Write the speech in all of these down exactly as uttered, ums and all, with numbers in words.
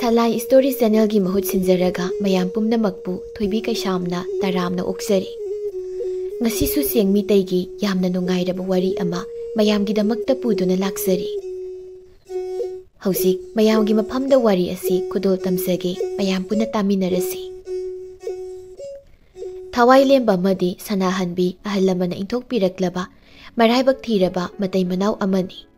ꯑꯂꯥꯏ story ꯆꯦꯅꯦꯜꯒꯤ ꯃꯍꯨꯠ ꯁꯤꯟꯖꯔꯒ ꯃꯌꯥꯝ ꯄꯨꯝꯅꯃꯛꯄꯨ ꯊꯣꯏꯕꯤ ꯀꯩꯁꯥꯝꯅ ꯇꯔꯥꯝꯅ ꯑꯣꯛꯆꯔꯤ꯫ ꯉꯁꯤꯁꯨ ꯆꯦꯡ ꯃꯤꯇꯩꯒꯤ ꯌꯥꯝꯅ ꯅꯨꯡꯉꯥꯏꯔꯕ ꯋꯥꯔꯤ ꯑꯃ ꯃꯌꯥꯝꯒꯤꯗꯃꯛꯇ ꯄꯨꯗꯨꯅ ꯂꯥꯛꯆꯔꯤ꯫ ꯍꯧꯖꯤꯛ ꯃꯌꯥꯝꯒꯤ ꯃꯐꯝꯗ ꯋꯥꯔꯤ ꯑꯁꯤ ꯈꯨꯗꯣꯜ ꯇꯝꯖꯒꯦ, ꯃꯌꯥꯝ ꯄꯨꯟꯅ ꯇꯥꯃꯤꯟꯅꯔꯁꯤ꯫ ꯊꯋꯥꯏ ꯂꯦꯝꯕ ꯑꯃꯗꯤ ꯁꯅꯥꯍꯟꯕꯤ ꯑꯍꯜ ꯂꯃꯟꯅ ꯏꯟꯊꯣꯛꯄꯤꯔꯛꯂꯕ ꯃꯔꯥꯏꯕꯛ ꯊꯤꯔꯕ ꯃꯇꯩ ꯃꯅꯥꯎ ꯑꯃꯅꯤ꯫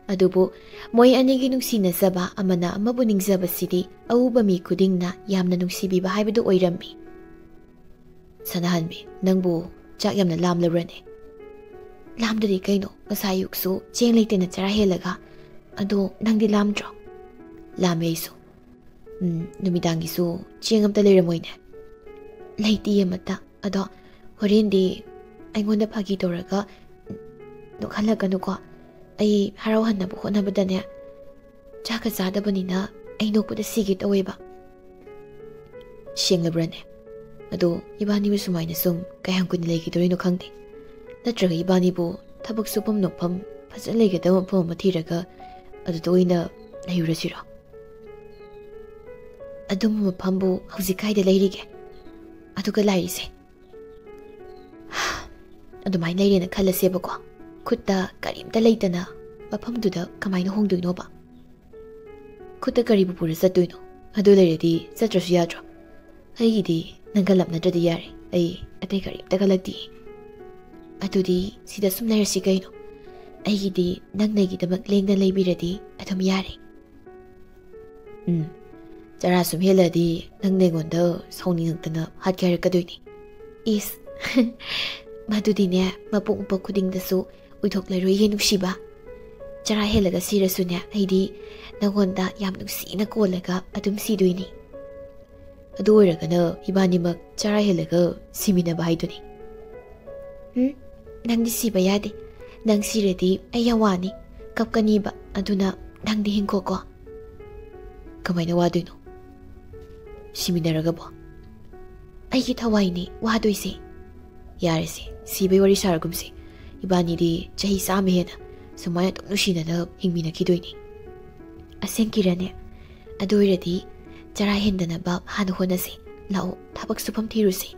ꯑꯗꯨꯕꯨ ꯃꯣꯏ ꯑꯅꯤꯒꯤ ꯅꯨꯡꯁꯤꯅꯖꯕ, ꯑꯃꯅ ꯑꯃꯕꯨ ꯅꯤꯡꯖꯕꯁꯤꯗꯤ ꯑꯎꯕ ꯃꯤ ꯈꯨꯗꯤꯡꯅ ꯌꯥꯝꯅ ꯅꯨꯡꯁꯤꯕꯤꯕ ꯍꯥꯏꯕꯗꯨ ꯑꯣꯏꯔꯝꯃꯤ꯫ "ꯁꯅꯥꯍꯟꯕꯤ, ꯅꯪꯕꯨ ꯆꯥꯛ ꯌꯥꯝꯅ ꯂꯥꯝꯂꯕ꯭ꯔꯅꯦ?" "ꯂꯥꯝꯗꯗꯤ ꯀꯩꯅꯣ, ꯉꯁꯥꯏ ꯑꯌꯨꯛꯁꯨ ꯆꯦꯡ ꯂꯩꯇꯅ ꯆꯔꯥ ꯍꯦꯜꯂꯒ꯫ ꯑꯗꯣ ꯅꯪꯗꯤ ꯂꯥꯝꯗ꯭ꯔꯣ?" "ꯂꯥꯝꯃꯦ ꯑꯩꯁꯨ꯫ ꯎꯝ, ꯅꯨꯃꯤꯗꯥꯡꯒꯤꯁꯨ ꯆꯦꯡ ꯑꯝꯇ ꯂꯩꯔꯝꯃꯣꯏꯅꯦ?" "ꯂꯩꯇꯤꯌꯦ ꯑꯃꯠꯇ꯫ ꯑꯗꯣ ꯍꯣꯔꯦꯟꯗꯤ ꯑꯩꯉꯣꯟꯗ ꯐꯥꯒꯤ ꯇꯧꯔꯒ ꯅꯣꯛꯍꯜꯂꯛꯀꯅꯨꯀꯣ꯫ ꯑꯩ ꯍꯔꯥꯎꯍꯟꯅꯕ ꯍꯣꯠꯅꯕꯗꯅꯦ, ꯆꯥꯛꯀ ꯆꯥꯗꯕꯅꯤꯅ ꯑꯩ ꯅꯣꯛꯄꯗ ꯁꯤꯒꯦ ꯇꯧꯋꯦꯕ꯫" "ꯁꯦꯡꯂꯕ꯭ꯔꯅꯦ? ꯑꯗꯣ ꯏꯕꯥꯅꯤꯕꯨ ꯁꯨꯃꯥꯏꯅ ꯁꯨꯝ ꯀꯌꯥꯝ ꯀꯨꯏꯅ ꯂꯩꯈꯤꯗꯣꯔꯤꯅꯣ ꯈꯪꯗꯦ꯫ ꯅꯠꯇ꯭ꯔꯒ ꯏꯕꯥꯅꯤꯕꯨ ꯊꯕꯛ ꯁꯨꯐꯝ ꯅꯣꯝꯐꯝ ꯐꯖꯅ ꯂꯩꯒꯗꯕ ꯃꯐꯝ ꯑꯃ ꯊꯤꯔꯒ ꯑꯗꯨꯗ ꯑꯣꯏꯅ ꯂꯩꯔꯨꯔꯁꯤꯔꯣ?" "ꯑꯗꯨꯝꯕ ꯃꯐꯝꯕꯨ ꯍꯧꯖꯤꯛ ꯀꯥꯏꯗ ꯂꯩꯔꯤꯒꯦ? ꯑꯗꯨꯒ ꯂꯥꯏꯔꯤꯁꯦ?" "ꯑꯗꯨꯃꯥꯏꯅ ꯂꯩꯔꯦꯅ ꯈꯜꯂꯁꯦꯕꯀꯣ꯫ ꯈꯨꯠꯇ ꯀꯔꯤꯝꯇ ꯂꯩꯇꯅ ꯃꯐꯝꯗꯨꯗ ꯀꯃꯥꯏꯅ ꯍꯣꯡꯗꯣꯏꯅꯣꯕ? ꯈꯨꯠꯇ ꯀꯔꯤꯕꯨ ꯄꯨꯔ ꯆꯠꯇꯣꯏꯅꯣ? ꯑꯗꯨ ꯂꯩꯔꯗꯤ ꯆꯠꯇ꯭ꯔꯁꯨ ꯌꯥꯗ꯭ꯔꯣ? ꯑꯩꯒꯤꯗꯤ ꯅꯪꯒ ꯂꯥꯞꯅꯗ꯭ꯔꯗꯤ ꯌꯥꯔꯦ꯫ ꯑꯩ ꯑꯇꯩ ꯀꯔꯤꯝꯇ ꯈꯜꯂꯛꯇꯤꯌꯦ꯫" "ꯑꯗꯨꯗꯤ ꯁꯤꯗ ꯁꯨꯝ ꯂꯩꯔꯁꯤ ꯀꯩꯅꯣ꯫ ꯑꯩꯒꯤꯗꯤ ꯅꯪꯅ ꯑꯩꯒꯤꯗꯃꯛ ꯂꯦꯡꯗꯅ ꯂꯩꯕꯤꯔꯗꯤ ꯑꯗꯨꯝ ꯌꯥꯔꯦ꯫" "ꯎꯝ, ꯆꯔꯥ ꯁꯨꯝ ꯍꯦꯜꯂꯗꯤ ꯅꯪꯅ ꯑꯩꯉꯣꯟꯗ ꯁꯥꯎꯅꯤꯡꯉꯛꯇꯅ ꯍꯥꯠꯀꯦ ꯍꯥꯏꯔꯛꯀꯗꯣꯏꯅꯤ꯫" "ꯏꯁ, ꯃꯗꯨꯗꯤꯅꯦ, ꯃꯄꯣꯛ ꯃꯄꯣꯛ ꯈꯨꯗꯤꯡꯗꯁꯨ ꯑꯣꯏꯊꯣꯛꯂꯔꯣꯏꯌꯦ ꯅꯨꯡꯁꯤꯕ꯫ ꯆꯔꯥ ꯍꯦꯜꯂꯒ ꯁꯤꯔꯁꯨꯅꯦ, ꯑꯩꯗꯤ ꯅꯪꯉꯣꯟꯗ ꯌꯥꯝ ꯅꯨꯡꯁꯤꯅ ꯀꯣꯜꯂꯒ ꯑꯗꯨꯝ ꯁꯤꯗꯣꯏꯅꯤ꯫ ꯑꯗꯨ ꯑꯣꯏꯔꯒꯅ ꯏꯕꯥꯅꯤꯃꯛ ꯆꯔꯥ ꯍꯦꯜꯂꯒ ꯁꯤꯃꯤꯟꯅꯕ ꯍꯥꯏꯗꯨꯅꯤ꯫" "ꯎꯝ, ꯅꯪꯗꯤ ꯁꯤꯕ ꯌꯥꯗꯦ꯫ ꯅꯪ ꯁꯤꯔꯗꯤ ꯑꯩ ꯌꯥꯝ ꯋꯥꯅꯤ, ꯀꯞꯀꯅꯤꯕ꯫ ꯑꯗꯨꯅ ꯅꯪꯗꯤ ꯍꯤꯡꯈꯣꯀꯣ꯫" "ꯀꯃꯥꯏꯅ ꯋꯥꯗꯣꯏꯅꯣ ꯁꯤꯃꯤꯟꯅꯔꯒꯕꯣ?" "ꯑꯩꯒꯤ ꯊꯋꯥꯏꯅꯤ ꯋꯥꯗꯣꯏꯁꯦ꯫" "ꯌꯥꯔꯦꯁꯦ, ꯁꯤꯕꯩ ꯋꯥꯔꯤ ꯁꯥꯔꯒꯨꯝꯁꯦ꯫ ꯏꯕꯥꯅꯤꯗꯤ ꯆꯍꯤ ꯆꯥꯝꯃ ꯍꯦꯟꯅ ꯁꯨꯃꯥꯏꯅ ꯑꯗꯨꯝ ꯅꯨꯡꯁꯤꯅꯅ ꯍꯤꯡꯃꯤꯟꯅꯈꯤꯗꯣꯏꯅꯤ꯫" "ꯑꯁꯦꯡꯀꯤꯔꯅꯦ? ꯑꯗꯨ ꯑꯣꯏꯔꯗꯤ ꯆꯔꯥ ꯍꯦꯟꯗꯅꯕ ꯍꯥꯟꯅ ꯍꯣꯠꯅꯁꯤ꯫ ꯂꯥꯛꯑꯣ, ꯊꯕꯛ ꯁꯨꯐꯝ ꯊꯤꯔꯨꯁꯤ꯫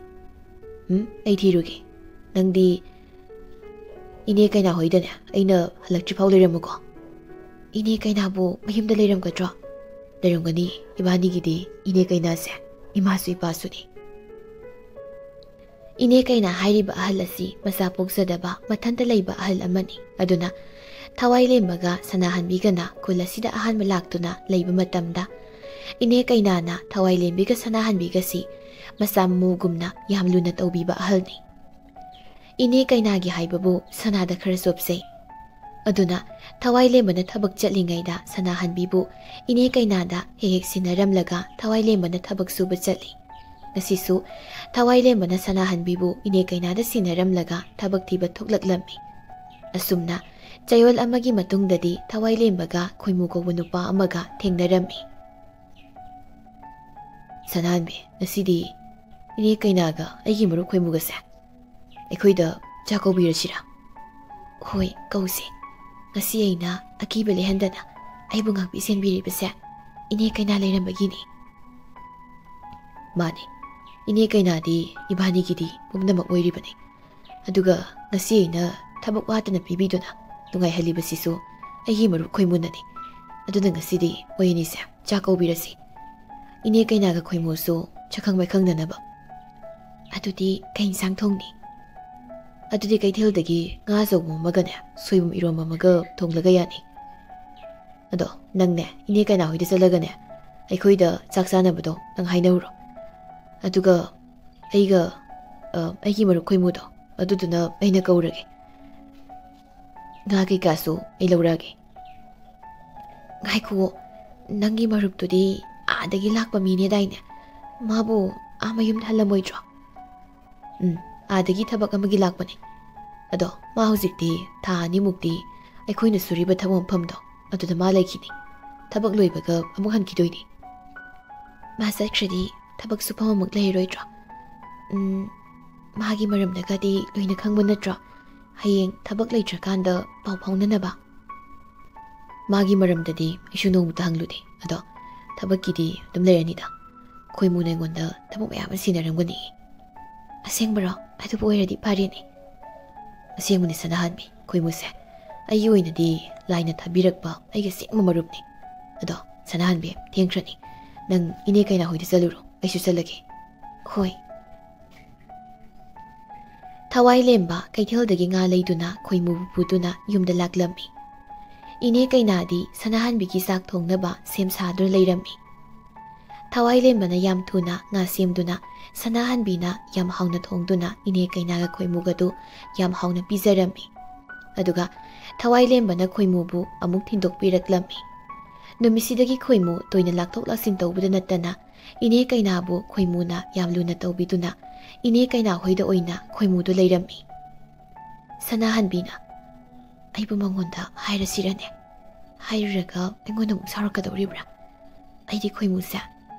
ꯎꯝ, ꯑꯩ ꯊꯤꯔꯨꯒꯦ꯫ ꯅꯪꯗꯤ ꯏꯅꯦ ꯀꯩꯅꯥ ꯍꯣꯏꯗꯅꯦ ꯑꯩꯅ ꯍꯜꯂꯛꯇ꯭ꯔꯤ ꯐꯥꯎ ꯂꯩꯔꯝꯃꯨꯀꯣ꯫ ꯏꯅꯦ ꯀꯩꯅꯥꯕꯨ ꯃꯌꯨꯝꯗ ꯂꯩꯔꯝꯒꯗ꯭ꯔꯣ? ꯂꯩꯔꯝꯒꯅꯤ꯫ ꯏꯕꯥꯅꯤꯒꯤꯗꯤ ꯏꯅꯦ ꯀꯩꯅꯥꯁꯦ ꯏꯃꯥꯁꯨ ꯏꯄꯥꯁꯨꯅꯤ꯫ ꯏꯅꯦ ꯀꯩꯅꯥ ꯍꯥꯏꯔꯤꯕ ꯑꯍꯜ ꯑꯁꯤ ꯃꯆꯥ ꯄꯣꯛꯆꯗꯕ ꯃꯊꯟꯇ ꯂꯩꯕ ꯑꯍꯜ ꯑꯃꯅꯤ꯫ ꯑꯗꯨꯅ ꯊꯋꯥꯏ ꯂꯦꯝꯕꯒ ꯁꯅꯥꯍꯟꯕꯤꯒꯅ ꯈꯨꯜ ꯑꯁꯤꯗ ꯑꯍꯥꯟꯕ ꯂꯥꯛꯇꯨꯅ ꯂꯩꯕ ꯃꯇꯝꯗ ꯏꯅꯦ ꯀꯩꯅꯥꯅ ꯊꯋꯥꯏ ꯂꯦꯝꯕꯤꯒ ꯁꯅꯥꯍꯟꯕꯤꯒꯁꯤ ꯃꯆꯥ ꯃꯃꯧꯒꯨꯝꯅ ꯌꯥꯝ ꯂꯨꯅ ꯇꯧꯕꯤꯕ ꯑꯍꯜꯅꯤ꯫ ꯏꯅꯦ ꯀꯩꯅꯥꯒꯤ ꯍꯥꯏꯕꯕꯨ ꯁꯅꯥꯗ ꯈꯔ ꯆꯣꯞꯆꯩ꯫ ꯑꯗꯨꯅ ꯊꯋꯥꯏ ꯂꯦꯝꯕꯅ ꯊꯕꯛ ꯆꯠꯂꯤꯉꯩꯗ ꯁꯅꯥꯍꯟꯕꯤꯕꯨ ꯏꯅꯦ ꯀꯩꯅꯥꯗ ꯍꯦꯛ ꯍꯦꯛ ꯁꯤꯟꯅꯔꯝꯂꯒ ꯊꯋꯥꯏ ꯂꯦꯝꯕꯅ ꯊꯕꯛ ꯁꯨꯕ ꯆꯠꯂꯤ꯫ ꯉꯁꯤꯁꯨ ꯊꯋꯥꯏ ꯂꯦꯝꯕꯅ ꯁꯅꯥꯍꯟꯕꯤꯕꯨ ꯏꯅꯦ ꯀꯩꯅꯥꯗ ꯁꯤꯟꯅꯔꯝꯂꯒ ꯊꯕꯛ ꯊꯤꯕ ꯊꯣꯛꯂꯛꯂꯝꯃꯤ꯫ ꯑꯁꯨꯝꯅ ꯆꯌꯣꯜ ꯑꯃꯒꯤ ꯃꯇꯨꯡꯗꯗꯤ ꯊꯋꯥꯏ ꯂꯦꯝꯕꯒ ꯈꯣꯏꯃꯨ ꯀꯧꯕ ꯅꯨꯄꯥ ꯑꯃꯒ ꯊꯦꯡꯅꯔꯝꯃꯤ꯫ "ꯁꯅꯥꯍꯟꯕꯤ, ꯉꯁꯤꯗꯤ ꯏꯅꯦ ꯀꯩꯅꯥꯒ ꯑꯩꯒꯤ ꯃꯔꯨꯞ ꯈꯣꯏꯃꯨꯒꯁꯦ ꯑꯩꯈꯣꯏꯗ ꯆꯥꯛ ꯀꯧꯕꯤꯔꯁꯤꯔꯥ?" "ꯍꯣꯏ, ꯀꯧꯁꯦ꯫ ꯉꯁꯤ ꯑꯩꯅ ꯑꯀꯤꯕ ꯂꯩꯍꯟꯗꯅ ꯑꯩꯕꯨ ꯉꯥꯛꯄꯤ ꯁꯦꯟꯕꯤꯔꯤꯕꯁꯦ ꯏꯅꯦ ꯀꯩꯅꯥ ꯂꯩꯔꯝꯕꯒꯤꯅꯤ꯫" "ꯃꯥꯅꯤ, ꯏꯅꯦ ꯀꯩꯅꯥꯗꯤ ꯏꯕꯥꯅꯤꯒꯤꯗꯤ ꯄꯨꯝꯅꯃꯛ ꯑꯣꯏꯔꯤꯕꯅꯤ꯫ ꯑꯗꯨꯒ ꯉꯁꯤ ꯑꯩꯅ ꯊꯕꯛ ꯋꯥꯠꯇꯅ ꯄꯤꯕꯤꯗꯨꯅ ꯅꯨꯡꯉꯥꯏꯍꯜꯂꯤꯕꯁꯤꯁꯨ ꯑꯩꯒꯤ ꯃꯔꯨꯞ ꯈꯣꯏꯃꯨꯅꯅꯤ꯫ ꯑꯗꯨꯅ ꯉꯁꯤꯗꯤ ꯃꯣꯏ ꯑꯅꯤꯁꯦ ꯆꯥꯛ ꯀꯧꯕꯤꯔꯁꯤ꯫ ꯏꯅꯦ ꯀꯩꯅꯥꯒ ꯈꯣꯏꯃꯨꯁꯨ ꯁꯛꯈꯪ ꯃꯥꯏꯈꯪꯅꯅꯕ꯫" "ꯑꯗꯨꯗꯤ ꯀꯩ ꯏꯟꯁꯥꯡ ꯊꯣꯡꯅꯤ?" "ꯑꯗꯨꯗꯤ ꯀꯩꯊꯦꯜꯗꯒꯤ ꯉꯥ ꯑꯆꯧꯕ ꯑꯃꯒꯅꯦ, ꯁꯣꯏꯕꯨꯝ ꯏꯔꯣꯝꯕ ꯑꯃꯒ ꯊꯣꯡꯂꯒ ꯌꯥꯅꯤ꯫ ꯑꯗꯣ ꯅꯪꯅꯦ, ꯏꯅꯦ ꯀꯩꯅꯥ ꯍꯣꯏꯗ ꯆꯠꯂꯒꯅꯦ, ꯑꯩꯈꯣꯏꯗ ꯆꯥꯛ ꯆꯥꯅꯕꯗꯣ ꯅꯪ ꯍꯥꯏꯅꯧꯔꯣ꯫ ꯑꯗꯨꯒ ꯑꯩꯒ, ꯑ, ꯑꯩꯒꯤ ꯃꯔꯨꯞ ꯈꯣꯏꯃꯨꯗꯣ, ꯑꯗꯨꯗꯨꯅ ꯑꯩꯅ ꯀꯧꯔꯒꯦ꯫ ꯉꯥ ꯀꯩꯀꯥꯁꯨ ꯑꯩ ꯂꯧꯔꯛꯑꯒꯦ꯫" "ꯉꯥꯏꯈꯨꯑꯣ, ꯅꯪꯒꯤ ꯃꯔꯨꯞꯇꯨꯗꯤ ꯑꯥꯗꯒꯤ ꯂꯥꯛꯄ ꯃꯤꯅꯦꯗꯥꯏꯅꯦ? ꯃꯥꯕꯨ ꯑꯥ ꯃꯌꯨꯝꯗ ꯍꯜꯂꯝꯃꯣꯏꯗ꯭ꯔꯣ?" "ꯎꯝ, ꯑꯥꯗꯒꯤ ꯊꯕꯛ ꯑꯃꯒꯤ ꯂꯥꯛꯄꯅꯦ꯫ ꯑꯗꯣ ꯃꯥ ꯍꯧꯖꯤꯛꯇꯤ ꯊꯥ ꯑꯅꯤꯃꯨꯛꯇꯤ ꯑꯩꯈꯣꯏꯅ ꯁꯨꯔꯤꯕ ꯊꯕꯛ ꯃꯐꯝꯗꯣ ꯑꯗꯨꯗ ꯃꯥ ꯂꯩꯈꯤꯅꯤ꯫ ꯊꯕꯛ ꯂꯣꯏꯕꯒ ꯑꯃꯨꯛ ꯍꯟꯈꯤꯗꯣꯏꯅꯤ꯫" "ꯃꯥ ꯆꯠꯈ꯭ꯔꯗꯤ ꯊꯕꯛ ꯁꯨꯐꯝ ꯑꯃꯨꯛ ꯂꯩꯔꯔꯣꯏꯗ꯭ꯔꯣ?" "ꯎꯝ, ꯃꯥꯒꯤ ꯃꯔꯝꯗꯒꯗꯤ ꯂꯣꯏꯅ ꯈꯪꯕ ꯅꯠꯇ꯭ꯔꯣ? ꯍꯌꯦꯡ ꯊꯕꯛ ꯂꯩꯇ꯭ꯔꯀꯥꯟꯗ ꯄꯥꯎ ꯐꯥꯎꯅꯅꯕ꯫" "ꯃꯥꯒꯤ ꯃꯔꯝꯗꯗꯤ ꯑꯩꯁꯨ ꯅꯣꯡꯃꯇ ꯍꯪꯂꯨꯗꯦ꯫ ꯑꯗꯣ ꯊꯕꯛꯀꯤꯗꯤ ꯑꯗꯨꯝ ꯂꯩꯔꯅꯤꯗ꯫ ꯈꯣꯏꯃꯨꯅ ꯑꯩꯉꯣꯟꯗ ꯊꯕꯛ ꯃꯌꯥꯝ ꯑꯃ ꯁꯤꯟꯅꯔꯝꯒꯅꯤ꯫ ꯑꯁꯦꯡꯕꯔꯣ? ꯑꯗꯨꯕꯨ ꯑꯣꯏꯔꯗꯤ ꯐꯔꯦꯅꯦ꯫ ꯑꯁꯦꯡꯕꯅꯤ ꯁꯅꯥꯍꯟꯕꯤ, ꯈꯣꯏꯃꯨꯁꯦ ꯑꯩꯒꯤ ꯑꯣꯏꯅꯗꯤ ꯂꯥꯏꯅ ꯊꯥꯕꯤꯔꯛꯄ ꯑꯩꯒꯤ ꯑꯁꯦꯡꯕ ꯃꯔꯨꯞꯅꯤ꯫ ꯑꯗꯣ ꯁꯅꯥꯍꯟꯕꯤ, ꯊꯦꯡꯈ꯭ꯔꯅꯤ꯫ ꯅꯪ ꯏꯅꯦ ꯀꯩꯅꯥ ꯍꯣꯏꯗ ꯆꯠꯂꯨꯔꯣ, ꯑꯩꯁꯨ ꯆꯠꯂꯒꯦ꯫ ꯍꯣꯏ꯫ ꯊꯋꯥꯏ ꯂꯦꯝꯕ ꯀꯩꯊꯦꯜꯗꯒꯤ ꯉꯥ ꯂꯩꯗꯨꯅ ꯈꯣꯏꯃꯨꯕꯨ ꯄꯨꯗꯨꯅ ꯌꯨꯝꯗ ꯂꯥꯛꯂꯝꯃꯤ꯫ ꯏꯅꯦ ꯀꯩꯅꯥꯗꯤ ꯁꯅꯥꯍꯟꯕꯤꯒꯤ ꯆꯥꯛ ꯊꯣꯡꯅꯕ ꯁꯦꯝ ꯁꯥꯗꯨꯅ ꯂꯩꯔꯝꯃꯤ꯫ ꯊꯋꯥꯏ ꯂꯦꯝꯕꯅ ꯌꯥꯝ ꯊꯨꯅ ꯉꯥ ꯁꯦꯝꯗꯨꯅ ꯁꯅꯥꯍꯟꯕꯤꯅ ꯌꯥꯝ ꯍꯥꯎꯅ ꯊꯣꯡꯗꯨꯅ ꯏꯅꯦ ꯀꯩꯅꯥꯒ ꯈꯣꯏꯃꯨꯒꯗꯨ ꯌꯥꯝ ꯍꯥꯎꯅ ꯄꯤꯖꯔꯝꯃꯤ꯫ ꯑꯗꯨꯒ ꯊꯋꯥꯏ ꯂꯦꯝꯕꯅ ꯈꯣꯏꯃꯨꯕꯨ ꯑꯃꯨꯛ ꯊꯤꯟꯗꯣꯛꯄꯤꯔꯛꯂꯝꯃꯤ꯫ ꯅꯨꯃꯤꯠꯁꯤꯗꯒꯤ ꯈꯣꯏꯃꯨ ꯇꯣꯏꯅ ꯂꯥꯛꯊꯣꯛ ꯂꯥꯛꯁꯤꯟ ꯇꯧꯕꯗ ꯅꯠꯇꯅ ꯏꯅꯦ ꯀꯩꯅꯥꯕꯨ ꯈꯣꯏꯃꯨꯅ ꯌꯥꯝ ꯂꯨꯅ ꯇꯧꯕꯤꯗꯨꯅ ꯏꯅꯦ ꯀꯩꯅꯥ ꯍꯣꯏꯗ ꯑꯣꯏꯅ ꯈꯣꯏꯃꯨꯗꯨ ꯂꯩꯔꯝꯃꯤ꯫ ꯁꯅꯥꯍꯟꯕꯤꯅ, "ꯑꯩꯕꯨ ꯃꯉꯣꯟꯗ ꯍꯥꯏꯔꯁꯤꯔꯅꯦ? ꯍꯥꯏꯔꯨꯔꯒ ꯑꯩꯉꯣꯟꯗ ꯑꯃꯨꯛ ꯁꯥꯎꯔꯛꯀꯗꯧꯔꯤꯕ꯭ꯔꯥ? ꯑꯩꯗꯤ ꯈꯣꯏꯃꯨꯁꯦ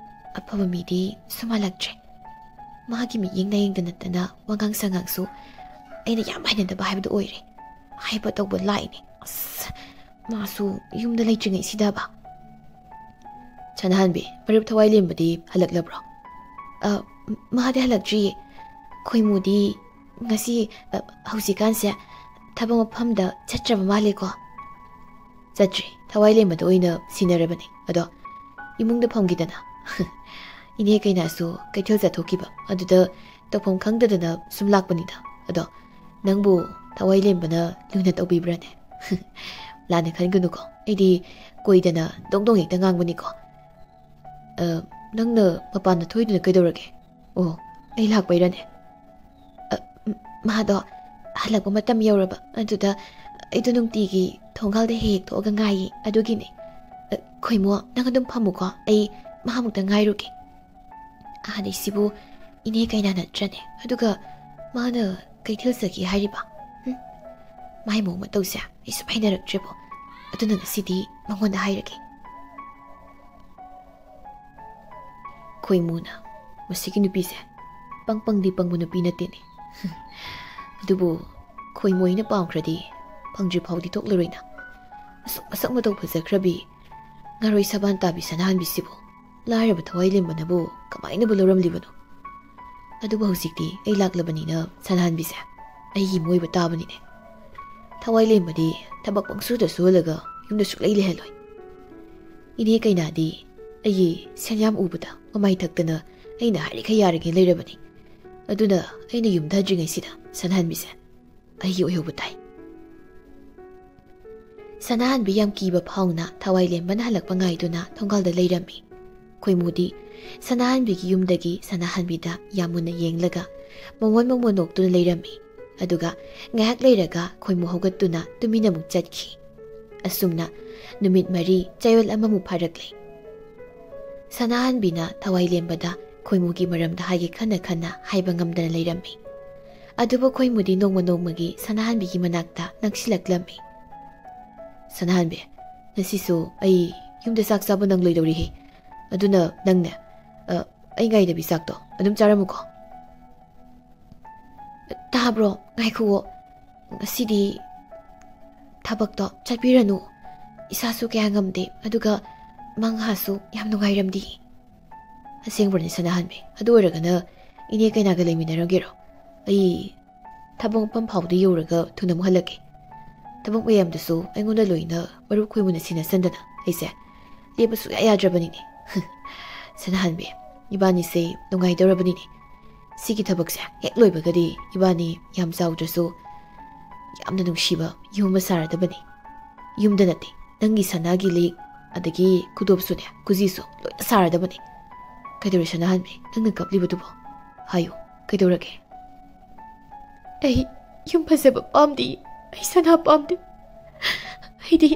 ꯑꯐꯕ ꯃꯤꯗꯤ ꯁꯨꯝ ꯃꯥꯜꯂꯛꯇ꯭ꯔꯦ꯫ ꯃꯥꯒꯤ ꯃꯤꯠꯌꯦꯡ ꯅꯥꯌꯦꯡꯗ ꯅꯠꯇꯅ ꯋꯥꯉꯥꯡ ꯁꯉꯥꯡꯁꯨ ꯑꯩꯅ ꯌꯥꯝ ꯍꯩꯅꯗꯕ ꯍꯥꯏꯕꯗꯨ ꯑꯣꯏꯔꯦ꯫ ꯍꯥꯏꯕ ꯇꯧꯕ ꯂꯥꯏꯅꯦ꯫ ꯑꯁ, ꯃꯥꯁꯨ ꯌꯨꯝꯗ ꯂꯩꯇ꯭ꯔꯤꯉꯩꯁꯤꯗꯕ꯫" "ꯁꯅꯥꯍꯟꯕꯤ, ꯃꯔꯨꯞ ꯊꯋꯥꯏ ꯂꯦꯝꯕꯗꯤ ꯍꯜꯂꯛꯂꯕ꯭ꯔꯣ?" "ꯑ, ꯃꯥꯗꯤ ꯍꯜꯂꯛꯇ꯭ꯔꯤꯌꯦ꯫ ꯈꯣꯏꯃꯨꯗꯤ ꯉꯁꯤ, ꯑ, ꯍꯧꯖꯤꯛꯀꯥꯟꯁꯦ ꯊꯕꯛ ꯃꯐꯝꯗ ꯆꯠꯇ꯭ꯔꯕ ꯃꯥꯜꯂꯦꯀꯣ?" "ꯆꯠꯇ꯭ꯔꯤ, ꯊꯋꯥꯏ ꯂꯦꯝꯕꯗ ꯑꯣꯏꯅ ꯁꯤꯟꯅꯔꯕꯅꯤ꯫ ꯑꯗꯣ ꯏꯃꯨꯡꯗ ꯐꯝꯈꯤꯗꯅ꯫" "ꯏꯅꯦ ꯀꯩꯅꯥꯁꯨ ꯀꯩꯊꯦꯜ ꯆꯠꯊꯣꯛꯈꯤꯕ, ꯑꯗꯨꯗ ꯇꯧꯐꯝ ꯈꯪꯗꯗꯅ ꯁꯨꯝ ꯂꯥꯛꯄꯅꯤꯗ꯫ ꯑꯗꯣ ꯅꯪꯕꯨ ꯊꯋꯥꯏ ꯂꯦꯝꯕꯅ ꯂꯨꯅ ꯇꯧꯕꯤꯕ꯭ꯔꯥꯅꯦ?" "ꯂꯥꯟꯅ ꯈꯟꯒꯅꯨꯀꯣ, ꯑꯩꯗꯤ ꯀꯣꯏꯗꯅ ꯗꯣꯡ ꯗꯣꯡ ꯍꯦꯛꯇ ꯉꯥꯡꯕꯅꯤꯀꯣ꯫" "ꯑ, ꯅꯪꯅ ꯃꯄꯥꯟꯗ ꯊꯣꯛꯏꯗꯨꯅ ꯀꯩꯗꯧꯔꯒꯦ?" "ꯑꯣ, ꯑꯩ ꯂꯥꯛꯄꯩꯔꯅꯦ?" "ꯑ, ꯃꯥꯗꯣ ꯍꯜꯂꯛꯄ ꯃꯇꯝ ꯌꯧꯔꯕ, ꯑꯗꯨꯗ ꯑꯩꯗꯣ ꯅꯨꯡꯇꯤꯒꯤ ꯊꯣꯡꯒꯥꯜꯗ ꯍꯦꯛ ꯍꯦꯛ ꯊꯣꯛꯑꯒ ꯉꯥꯏꯌꯦ, ꯑꯗꯨꯒꯤꯅꯦ꯫ ꯑ, ꯈꯣꯏꯃꯨ, ꯅꯪ ꯑꯗꯨꯝ ꯐꯝꯃꯨꯀꯣ, ꯑꯩ ꯃꯥ ꯑꯃꯨꯛꯇ ꯉꯥꯏꯔꯨꯒꯦ꯫" "ꯑꯥꯗꯩꯁꯤꯕꯨ ꯏꯅꯦ ꯀꯩꯅꯥ ꯅꯠꯇ꯭ꯔꯅꯦ? ꯑꯗꯨꯒ ꯃꯥꯅ ꯀꯩꯊꯦꯜ ꯆꯠꯈꯤ ꯍꯥꯏꯔꯤꯕ? ꯍꯨꯝ, ꯃꯥꯏ ꯃꯑꯣꯡ ꯃꯇꯧꯁꯦ ꯑꯩ ꯁꯨꯝ ꯍꯩꯅꯔꯛꯇ꯭ꯔꯦꯕꯣ꯫ ꯑꯗꯨꯅ ꯉꯁꯤꯗꯤ ꯃꯉꯣꯟꯗ ꯍꯥꯏꯔꯒꯦ꯫" ꯈꯣꯏꯃꯨꯅ, "ꯃꯁꯤꯒꯤ ꯅꯨꯄꯤꯁꯦ ꯄꯪ ꯄꯪꯗꯤ ꯄꯪꯕ ꯅꯨꯄꯤ ꯅꯠꯇꯦꯅꯦ꯫" "ꯑꯗꯨꯕꯨ ꯈꯣꯏꯃꯨ ꯑꯩꯅ ꯄꯥꯝꯈ꯭ꯔꯗꯤ ꯐꯪꯗ꯭ꯔꯤ ꯐꯥꯎꯗꯤ ꯊꯣꯛꯂꯔꯣꯏꯅ꯫ ꯑꯁꯨꯛ ꯃꯁꯛ ꯃꯇꯧ ꯐꯖꯈ꯭ꯔꯕꯤ, ꯉꯔꯣꯏ ꯁꯕꯥꯟ ꯇꯥꯕꯤ ꯁꯅꯥꯍꯟꯕꯤꯁꯤꯕꯨ ꯂꯥꯏꯔꯕ ꯊꯋꯥꯏ ꯂꯦꯝꯕꯅꯕꯨ ꯀꯃꯥꯏꯅꯕꯨ ꯂꯧꯔꯝꯂꯤꯕꯅꯣ? ꯑꯗꯨꯕꯨ ꯍꯧꯖꯤꯛꯇꯤ ꯑꯩ ꯂꯥꯛꯂꯕꯅꯤꯅ ꯁꯅꯥꯍꯟꯕꯤꯁꯦ ꯑꯩꯒꯤ ꯃꯣꯏꯕ ꯇꯥꯕꯅꯤꯅꯦ꯫ ꯊꯋꯥꯏ ꯂꯦꯝꯕꯗꯤ ꯊꯕꯛ ꯄꯪꯁꯨꯗ ꯁꯨꯍꯜꯂꯒ ꯌꯨꯝꯗ ꯁꯨꯛꯂꯩ ꯂꯩꯍꯜꯂꯣꯏ꯫ ꯏꯅꯦ ꯀꯩꯅꯥꯗꯤ ꯑꯩꯒꯤ ꯁꯦꯟꯌꯥꯝ ꯎꯕꯗ ꯃꯃꯥꯏ ꯊꯛꯇꯅ ꯑꯩꯅ ꯍꯥꯏꯔꯤꯈꯩ ꯌꯥꯔꯒꯦ ꯂꯩꯔꯕꯅꯤ꯫ ꯑꯗꯨꯅ ꯑꯩꯅ ꯌꯨꯝꯗ ꯍꯟꯗ꯭ꯔꯤꯉꯩꯁꯤꯗ ꯁꯅꯥꯍꯟꯕꯤꯁꯦ ꯑꯩꯒꯤ ꯑꯣꯏꯍꯧꯕ ꯇꯥꯏ꯫ ꯁꯅꯥꯍꯟꯕꯤ ꯌꯥꯝ ꯀꯤꯕ ꯐꯥꯎꯅ ꯊꯋꯥꯏ ꯂꯦꯝꯕꯅ ꯍꯜꯂꯛꯄ ꯉꯥꯏꯗꯨꯅ ꯊꯣꯡꯒꯥꯜꯗ ꯂꯩꯔꯝꯃꯤ꯫ ꯈꯣꯏꯃꯨꯗꯤ ꯁꯅꯥꯍꯟꯕꯤꯒꯤ ꯌꯨꯝꯗꯒꯤ ꯁꯅꯥꯍꯟꯕꯤꯗ ꯌꯥꯝ ꯃꯨꯟꯅ ꯌꯦꯡꯂꯒ ꯃꯣꯃꯣꯟ ꯃꯣꯃꯣꯟ ꯅꯣꯛꯇꯨꯅ ꯂꯩꯔꯝꯃꯤ꯫ ꯑꯗꯨꯒ ꯉꯥꯏꯍꯥꯛ ꯂꯩꯔꯒ ꯈꯣꯏꯃꯨ ꯍꯧꯒꯠꯇꯨꯅ ꯇꯨꯃꯤꯟꯅ ꯑꯃꯨꯛ ꯆꯠꯈꯤ꯫ ꯑꯁꯨꯝꯅ ꯅꯨꯃꯤꯠ ꯃꯔꯤ ꯆꯌꯣꯜ ꯑꯃꯃꯨꯛ ꯐꯥꯔꯛꯂꯦ꯫ ꯁꯅꯥꯍꯟꯕꯤꯅ ꯊꯋꯥꯏ ꯂꯦꯝꯕꯗ ꯈꯣꯏꯃꯨꯒꯤ ꯃꯔꯝꯗ ꯍꯥꯏꯒꯦ ꯈꯟꯅ ꯈꯟꯅ ꯍꯥꯏꯕ ꯉꯝꯗꯅ ꯂꯩꯔꯝꯃꯤ꯫ ꯑꯗꯨꯕꯨ ꯈꯣꯏꯃꯨꯗꯤ ꯅꯣꯡꯃ ꯅꯣꯡꯃꯒꯤ ꯁꯅꯥꯍꯟꯕꯤꯒꯤ ꯃꯅꯥꯛꯇ ꯅꯛꯁꯤꯜꯂꯛꯂꯝꯃꯤ꯫ "ꯁꯅꯥꯍꯟꯕꯤ, ꯉꯁꯤꯁꯨ ꯑꯩ ꯌꯨꯝꯗ ꯆꯥꯛ ꯆꯥꯕ ꯅꯪꯂꯣꯏꯗꯧꯔꯤꯍꯦ꯫ ꯑꯗꯨꯅ ꯅꯪꯅꯦ, ꯑ, ꯑꯩ ꯉꯥꯏꯗꯕꯤ ꯆꯥꯛꯇꯣ ꯑꯗꯨꯝ ꯆꯥꯔꯝꯃꯨꯀꯣ꯫" "ꯇꯥꯕ꯭ꯔꯣ? ꯉꯥꯏꯈꯨꯑꯣ꯫ ꯉꯁꯤꯗꯤ ꯊꯕꯛꯇꯣ ꯆꯠꯄꯤꯔꯅꯨ꯫ ꯏꯁꯥꯁꯨ ꯀꯌꯥ ꯉꯝꯗꯦ, ꯑꯗꯨꯒ ꯃꯪꯍꯥꯁꯨ ꯌꯥꯝ ꯅꯨꯡꯉꯥꯏꯔꯝꯗꯦ꯫" "ꯑꯁꯦꯡꯕꯅꯤ ꯁꯅꯥꯍꯟꯕꯤ, ꯑꯗꯨ ꯑꯣꯏꯔꯒꯅ ꯏꯅꯦ ꯀꯩꯅꯥꯒ ꯂꯩꯃꯤꯟꯅꯔꯝꯒꯦꯔꯣ? ꯑꯩ ꯊꯕꯛ ꯃꯐꯝ ꯐꯥꯎꯗ ꯌꯧꯔꯒ ꯊꯨꯅ ꯑꯃꯨꯛ ꯍꯜꯂꯛꯀꯦ꯫ ꯊꯕꯛ ꯃꯌꯥꯝꯗꯨꯁꯨ ꯑꯩꯉꯣꯟꯗ ꯂꯣꯏꯅ ꯃꯔꯨꯞ ꯈꯣꯏꯃꯨꯅ ꯁꯤꯟꯅꯁꯟꯗꯅ ꯑꯩꯁꯦ ꯂꯦꯞꯄ ꯁꯨꯛꯌꯥ ꯌꯥꯗ꯭ꯔꯕꯅꯤꯅꯦ꯫" "ꯁꯅꯥꯍꯟꯕꯤ, ꯏꯕꯥꯅꯤꯁꯦ ꯅꯨꯡꯉꯥꯏꯗꯧꯔꯕꯅꯤꯅꯦ꯫ ꯁꯤꯒꯤ ꯊꯕꯛꯁꯦ ꯍꯦꯛ ꯂꯣꯏꯕꯒꯗꯤ ꯏꯕꯥꯅꯤ ꯌꯥꯝ ꯆꯥꯎꯗ꯭ꯔꯁꯨ ꯌꯥꯝꯅ ꯅꯨꯡꯁꯤꯕ ꯌꯨꯝ ꯑꯃ ꯁꯥꯔꯗꯕꯅꯤ꯫ ꯌꯨꯝꯗ ꯅꯠꯇꯦ, ꯅꯪꯒꯤ ꯁꯅꯥꯒꯤ ꯂꯤꯛ, ꯑꯗꯒꯤ ꯈꯨꯗꯣꯞꯁꯨꯅꯦ, ꯈꯨꯖꯤꯁꯨ ꯂꯣꯏꯅ ꯁꯥꯔꯗꯕꯅꯤ꯫" "ꯀꯩꯗꯧꯔꯦ ꯁꯅꯥꯍꯟꯕꯤ? ꯅꯪꯅ ꯀꯞꯂꯤꯕꯗꯨꯕꯣ? ꯍꯥꯏꯌꯨ, ꯀꯩꯗꯧꯔꯒꯦ?" "ꯑꯩ ꯌꯨꯝ ꯐꯖꯕ ꯄꯥꯝꯗꯦ꯫ ꯑꯩ ꯁꯅꯥ ꯄꯥꯝꯗꯦ꯫ ꯑꯩꯗꯤ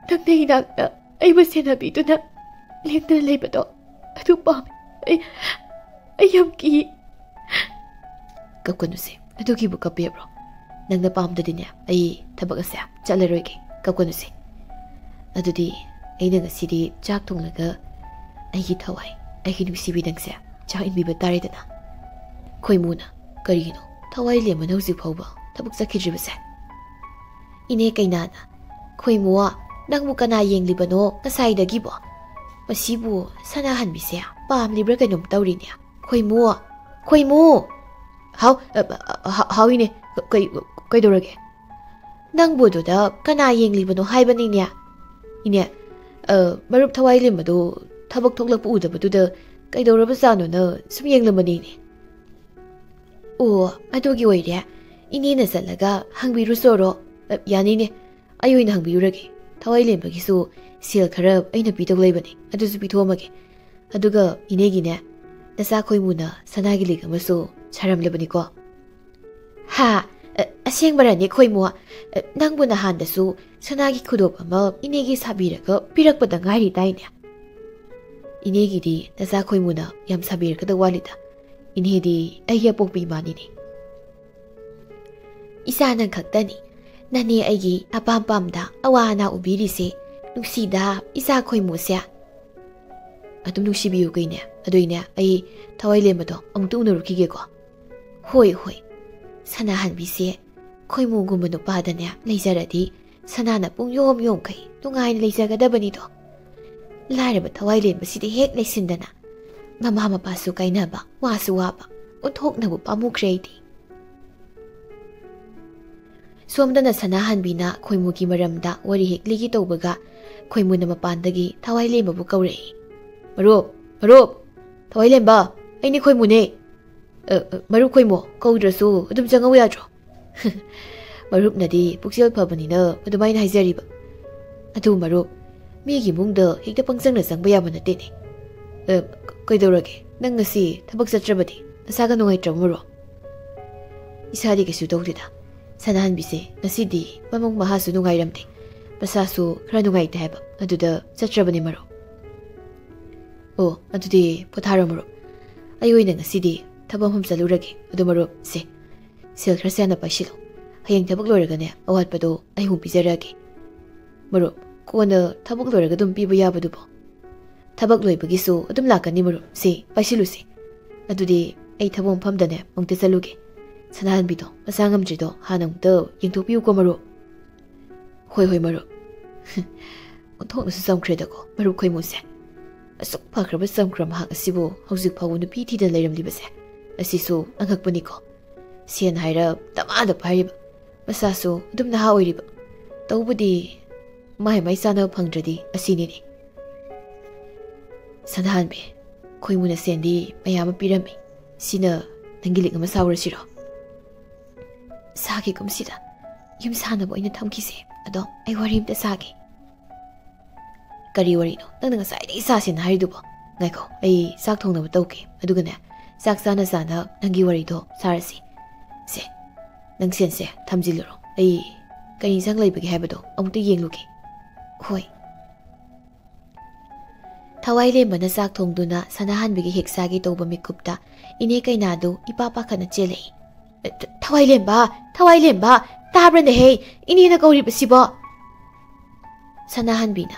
ꯅꯪꯅ ꯏꯅꯥꯛꯇ ꯑꯩꯕꯨ ꯁꯦꯟꯅꯕꯤꯗꯨꯅ ꯂꯦꯡꯗꯅ ꯂꯩꯕꯗꯣ ꯑꯗꯨ ꯄꯥꯝꯃꯤ꯫ ꯑꯩ, ꯑꯩ ꯌꯥꯝ ꯀꯤ꯫" "ꯀꯞꯀꯅꯨꯁꯦ, ꯑꯗꯨꯒꯤꯕꯨ ꯀꯞꯄꯦꯕ꯭ꯔꯣ? ꯅꯪꯅ ꯄꯥꯝꯗꯗꯤꯅꯦ, ꯑꯩ ꯊꯕꯛ ꯑꯁꯦ ꯆꯠꯂꯔꯣꯏꯒꯦ, ꯀꯞꯀꯅꯨꯁꯦ꯫ ꯑꯗꯨꯗꯤ ꯑꯩꯅ ꯉꯁꯤꯗꯤ ꯆꯥꯛ ꯊꯣꯡꯂꯒ ꯑꯩꯒꯤ ꯊꯋꯥꯏ, ꯑꯩꯒꯤ ꯅꯨꯡꯁꯤꯕꯤ ꯅꯪꯁꯦ ꯆꯥꯛ ꯏꯟꯕꯤꯕ ꯇꯥꯔꯦꯗꯅ꯫" ꯈꯣꯏꯃꯨꯅ, "ꯀꯔꯤꯒꯤꯅꯣ ꯊꯋꯥꯏ ꯂꯦꯝꯕꯅ ꯍꯧꯖꯤꯛ ꯐꯥꯎꯕ ꯊꯕꯛ ꯆꯠꯈꯤꯗ꯭ꯔꯤꯕꯁꯦ?" ꯏꯅꯦ ꯀꯩꯅꯥꯅ, "ꯈꯣꯏꯃꯨꯋꯥ, ꯅꯪꯕꯨ ꯀꯅꯥ ꯌꯦꯡꯂꯤꯕꯅꯣ ꯉꯁꯥꯏꯗꯒꯤꯕꯣ? ꯃꯁꯤꯕꯨ ꯁꯅꯥꯍꯟꯕꯤꯁꯦ ꯄꯥꯝꯂꯤꯕ꯭ꯔꯥ ꯀꯩꯅꯣꯝ ꯇꯧꯔꯤꯅꯦ꯫ ꯈꯣꯏꯃꯨ! ꯈꯣꯏꯃꯨ! ꯍꯥꯎ, ꯑ, ꯑ, ꯍꯥ-, ꯍꯥꯎ ꯏꯅꯦ꯫ ꯀ-, ꯀꯩ-, ꯀꯩꯗꯧꯔꯒꯦ? ꯅꯪꯕꯨ ꯑꯗꯨꯗ ꯀꯅꯥ ꯌꯦꯡꯂꯤꯕꯅꯣ ꯍꯥꯏꯕꯅꯤꯅꯦ? ꯏꯅꯦ, ꯑ, ꯃꯔꯨꯞ ꯊꯋꯥꯏꯂꯦꯝꯕꯗꯣ ꯊꯕꯛ ꯊꯣꯛꯂꯛꯄ ꯎꯗꯕꯗꯨꯗ ꯀꯩꯗꯧꯔꯕꯖꯥꯠꯅꯣꯅ ꯁꯨꯝ ꯌꯦꯡꯂꯝꯕꯅꯤꯅꯦ꯫ ꯑꯣ, ꯑꯗꯨꯒꯤ ꯑꯣꯏꯔꯦ꯫ ꯏꯅꯦꯅ ꯆꯠꯂꯒ ꯍꯪꯕꯤꯔꯨꯆꯣꯔꯣ꯫ ꯑ, ꯌꯥꯅꯤꯅꯦ, ꯑꯩ ꯑꯣꯏꯅ ꯍꯪꯕꯤꯔꯨꯔꯒꯦ꯫ ꯊꯋꯥꯏꯂꯦꯝꯕꯒꯤꯁꯨ ꯁꯦꯜ ꯈꯔ ꯑꯩꯅ ꯄꯤꯗꯧ ꯂꯩꯕꯅꯦ, ꯑꯗꯨꯁꯨ ꯄꯤꯊꯣꯛꯑꯝꯃꯒꯦ꯫ ꯑꯗꯨꯒ ꯏꯅꯦꯒꯤꯅꯦ, ꯅꯆꯥ ꯈꯣꯏꯃꯨꯅ ꯁꯅꯥꯒꯤ ꯂꯤꯛ ꯑꯃꯁꯨ ꯁꯥꯔꯝꯂꯕꯅꯤꯀꯣ꯫ ꯍꯥ? ꯑ, ꯑꯁꯦꯡꯕꯔꯅꯦ ꯈꯣꯏꯃꯨ? ꯑ, ꯅꯪꯕꯨ ꯅꯍꯥꯟꯗꯁꯨ ꯁꯅꯥꯒꯤ ꯈꯨꯗꯣꯞ ꯑꯃ ꯏꯅꯦꯒꯤ ꯁꯥꯕꯤꯔꯒ ꯄꯤꯔꯛꯄꯗ ꯉꯥꯏꯔꯤꯗꯥꯏꯅꯦ? ꯏꯅꯦꯒꯤꯗꯤ ꯅꯆꯥ ꯈꯣꯏꯃꯨꯅ ꯌꯥꯝ ꯁꯥꯕꯤꯔꯛꯀꯗ ꯋꯥꯠꯂꯤꯗ꯫ ꯏꯅꯦꯗꯤ ꯑꯩꯒꯤ ꯑꯄꯣꯛꯄ ꯏꯃꯥꯅꯤꯅꯦ꯫ ꯏꯆꯥ ꯅꯪ ꯈꯛꯇꯅꯤ꯫ ꯅꯅꯦ ꯑꯩꯒꯤ ꯑꯄꯥꯝ ꯄꯥꯝꯗ ꯑꯋꯥ ꯑꯅꯥ ꯎꯕꯤꯔꯤꯁꯦ꯫ ꯅꯨꯡꯁꯤꯗ ꯏꯆꯥ ꯈꯣꯏꯃꯨꯁꯦ꯫ ꯑꯗꯨꯝ ꯅꯨꯡꯁꯤꯕꯤꯌꯨ ꯀꯩꯅꯦ꯫ ꯑꯗꯨꯏꯅꯦ ꯑꯩ ꯊꯋꯥꯏꯂꯦꯝꯕꯗꯣ ꯑꯃꯨꯛꯇ ꯎꯅꯔꯨꯈꯤꯒꯦꯀꯣ꯫ ꯍꯣꯏ, ꯍꯣꯏ꯫ ꯁꯅꯥꯍꯟꯕꯤꯁꯦ ꯈꯣꯏꯃꯨꯒꯨꯝꯕ ꯅꯨꯄꯥꯗꯅꯦ ꯂꯩꯖꯔꯗꯤ ꯁꯅꯥꯅ ꯄꯨꯡ ꯌꯣꯝ ꯌꯣꯝꯈꯩ ꯅꯨꯡꯉꯥꯏꯅ ꯂꯩꯖꯒꯗꯕꯅꯤꯗꯣ꯫ ꯂꯥꯏꯔꯕ ꯊꯋꯥꯏꯂꯦꯝꯕꯁꯤꯗ ꯍꯦꯛ ꯂꯩꯁꯤꯟꯗꯅ ꯃꯃꯥ ꯃꯄꯥꯁꯨ ꯀꯥꯏꯅꯕ, ꯋꯥꯁꯨ ꯋꯥꯕ, ꯑꯣꯟꯊꯣꯛꯅꯕꯨ ꯄꯥꯝꯃꯨꯈ꯭ꯔꯦ ꯑꯩꯗꯤ꯫ ꯁꯣꯝꯗꯅ ꯁꯅꯥꯍꯟꯕꯤꯅ ꯈꯣꯏꯃꯨꯒꯤ ꯃꯔꯝꯗ ꯋꯥꯔꯤ ꯍꯦꯛ ꯂꯤꯒꯦ ꯇꯧꯕꯒ ꯈꯣꯏꯃꯨꯅ ꯃꯄꯥꯟꯗꯒꯤ ꯊꯋꯥꯏꯂꯦꯝꯕꯕꯨ ꯀꯧꯔꯛꯏ꯫ "ꯃꯔꯨꯞ, ꯃꯔꯨꯞ, ꯊꯋꯥꯏꯂꯦꯝꯕ, ꯑꯩꯅꯤ ꯈꯣꯏꯃꯨꯅꯦ꯫ ꯑ, ꯑ, ꯃꯔꯨꯞ ꯈꯣꯏꯃꯨ, ꯀꯧꯗ꯭ꯔꯁꯨ ꯑꯗꯨꯝ ꯆꯪꯉꯧ ꯌꯥꯗ꯭ꯔꯣ?" ꯃꯔꯨꯞꯅꯗꯤ ꯄꯨꯛꯆꯦꯜ ꯐꯕꯅꯤꯅ ꯑꯗꯨꯃꯥꯏꯅ ꯍꯥꯏꯖꯔꯤꯕ꯫ ꯑꯗꯨ ꯃꯔꯨꯞ, ꯃꯤꯒꯤ ꯏꯃꯨꯡꯗ ꯍꯦꯛꯇ ꯄꯪꯆꯪꯅ ꯆꯪꯕ ꯌꯥꯕ ꯅꯠꯇꯦꯅꯦ꯫ ꯑ, ꯀ-, ꯀꯩꯗꯧꯔꯒꯦ? ꯅꯪ ꯉꯁꯤ ꯊꯕꯛ ꯆꯠꯇ꯭ꯔꯕꯗꯤ ꯅꯁꯥꯒ ꯅꯨꯡꯉꯥꯏꯇ꯭ꯔꯕ ꯃꯔꯨꯞ? ꯏꯁꯥꯗꯤ ꯀꯩꯁꯨ ꯇꯧꯗꯦꯗ꯫ ꯁꯅꯥꯍꯟꯕꯤꯁꯦ ꯉꯁꯤꯗꯤ ꯃꯃꯨꯡ ꯃꯍꯥꯁꯨ ꯅꯨꯡꯉꯥꯏꯔꯝꯗꯦ꯫ ꯃꯁꯥꯁꯨ ꯈꯔ ꯅꯨꯡꯉꯥꯏꯇꯦ ꯍꯥꯏꯕ꯫ ꯑꯗꯨꯗ ꯆꯠꯇ꯭ꯔꯕꯅꯦ ꯃꯔꯨꯞ꯫ ꯑꯣ, ꯑꯗꯨꯗꯤ ꯄꯣꯊꯥꯔꯣ ꯃꯔꯨꯞ꯫ ꯑꯩ ꯑꯣꯏꯅ ꯉꯁꯤꯗꯤ ꯊꯕꯛ ꯃꯐꯝ ꯆꯠꯂꯨꯔꯒꯦ꯫ ꯑꯗꯨ ꯃꯔꯨꯞ, ꯁꯦ, ꯁꯦꯜ ꯈꯔ ꯁꯦ ꯍꯥꯟꯅ ꯄꯥꯏꯁꯤꯜꯂꯣ꯫ ꯍꯌꯦꯡ ꯊꯕꯛ ꯂꯣꯏꯔꯒꯅꯦ ꯑꯋꯥꯠꯄꯗꯣ ꯑꯩ ꯑꯃꯨꯛ ꯄꯤꯖꯔꯛꯑꯒꯦ꯫ ꯃꯔꯨꯞ, ꯀꯣꯟꯅ ꯊꯕꯛ ꯂꯣꯏꯔꯒ ꯑꯗꯨꯝ ꯄꯤꯕ ꯌꯥꯕꯗꯨꯕꯣ? ꯊꯕꯛ ꯂꯣꯏꯕꯒꯤꯁꯨ ꯑꯗꯨꯝ ꯂꯥꯛꯀꯅꯤ ꯃꯔꯨꯞ꯫ ꯁꯦ, ꯄꯥꯏꯁꯤꯜꯂꯨꯁꯦ꯫ ꯑꯗꯨꯗꯤ ꯑꯩ ꯊꯕꯛ ꯃꯐꯝꯗꯅꯦ ꯑꯃꯨꯛꯇ ꯆꯠꯂꯨꯒꯦ꯫ ꯁꯅꯥꯍꯟꯕꯤꯗꯣ ꯃꯁꯥ ꯉꯝꯗ꯭ꯔꯤꯗꯣ ꯍꯥꯟꯅ ꯑꯃꯨꯛꯇ ꯌꯦꯡꯊꯣꯛꯄꯤꯌꯨꯀꯣ ꯃꯔꯨꯞ꯫ ꯍꯣꯏ, ꯍꯣꯏ ꯃꯔꯨꯞ꯫ ꯑꯣꯟꯊꯣꯛꯅꯁꯨ ꯆꯝꯈ꯭ꯔꯦꯗꯀꯣ ꯃꯔꯨꯞ ꯈꯣꯏꯃꯨꯁꯦ꯫ ꯑꯁꯨꯛ ꯐꯈ꯭ꯔꯕ ꯆꯝꯈ꯭ꯔ ꯃꯍꯥꯛ ꯑꯁꯤꯕꯨ ꯍꯧꯖꯤꯛ ꯐꯥꯎꯕ ꯅꯨꯄꯤ ꯊꯤꯗꯅ ꯂꯩꯔꯝꯂꯤꯕꯁꯦ, ꯑꯁꯤꯁꯨ ꯑꯉꯛꯄꯅꯤꯀꯣ꯫ ꯁꯦꯟ ꯍꯥꯏꯔ ꯗꯃꯥꯗ ꯄꯥꯏꯔꯤꯕ, ꯃꯁꯥꯁꯨ ꯑꯗꯨꯝ ꯅꯍꯥ ꯑꯣꯏꯔꯤꯕ꯫ ꯇꯧꯕꯗꯤ ꯃꯥꯏ ꯃꯥꯏ ꯆꯥꯅꯕ ꯐꯪꯗ꯭ꯔꯗꯤ ꯑꯁꯤꯅꯤꯅꯦ꯫ ꯁꯅꯥꯍꯥꯟꯕꯤ, ꯈꯣꯏꯃꯨꯅ ꯁꯦꯟꯗꯤ ꯃꯌꯥꯝ ꯑꯃ ꯄꯤꯔꯝꯃꯤ꯫ ꯁꯤꯅ ꯅꯪꯒꯤ ꯂꯤꯛ ꯑꯃ ꯁꯥꯎꯔꯁꯤꯔꯣ? ꯁꯥꯒꯦ ꯀꯨꯝꯁꯤꯗ꯫ ꯌꯨꯝ ꯁꯥꯅꯕ ꯑꯣꯏꯅ ꯊꯝꯈꯤꯁꯦ꯫ ꯑꯗꯣ ꯑꯩ ꯋꯥꯔꯤ ꯑꯝꯇ ꯁꯥꯒꯦ꯫ ꯀꯔꯤ ꯋꯥꯔꯤꯅꯣ ꯅꯪꯅ ꯉꯁꯥꯏꯗꯒꯤ ꯁꯥꯁꯦꯅ ꯍꯥꯏꯔꯤꯗꯨꯕꯣ? ꯉꯥꯏꯈꯣ, ꯑꯩ ꯆꯥꯛ ꯊꯣꯡꯅꯕ ꯇꯧꯒꯦ꯫ ꯑꯗꯨꯒꯅꯦ, ꯆꯥꯛ ꯆꯥꯅ ꯆꯥꯅ ꯅꯪꯒꯤ ꯋꯥꯔꯤꯗꯣ ꯁꯥꯔꯁꯤ꯫ ꯁꯦ, ꯅꯪ ꯁꯦꯟꯁꯦ ꯊꯝꯖꯤꯜꯂꯨꯔꯣ꯫ ꯑꯩ ꯀꯔꯤ ꯏꯟꯁꯥꯡ ꯂꯩꯕꯒꯦ ꯍꯥꯏꯕꯗꯣ ꯑꯃꯨꯛꯇ ꯌꯦꯡꯂꯨꯒꯦ꯫ ꯍꯣꯏ꯫ ꯊꯋꯥꯏꯂꯦꯝꯕꯅ ꯆꯥꯛ ꯊꯣꯡꯗꯨꯅ ꯁꯅꯥꯍꯟꯕꯤꯒꯤ ꯍꯦꯛ ꯆꯥꯒꯦ ꯇꯧꯕ ꯃꯤꯀꯨꯞꯇ ꯏꯅꯦ ꯀꯩꯅꯥꯗꯨ ꯏꯄꯥ ꯄꯥꯈꯠꯅ ꯆꯦꯜꯂꯛꯏ꯫ "ꯊ-, ꯊꯋꯥꯏꯂꯦꯝꯕ, ꯊꯋꯥꯏꯂꯦꯝꯕ, ꯇꯥꯕ꯭ꯔꯅꯦꯍꯦ? ꯏꯅꯦꯅ ꯀꯧꯔꯤꯕꯁꯤꯕꯣ?" ꯁꯅꯥꯍꯟꯕꯤꯅ,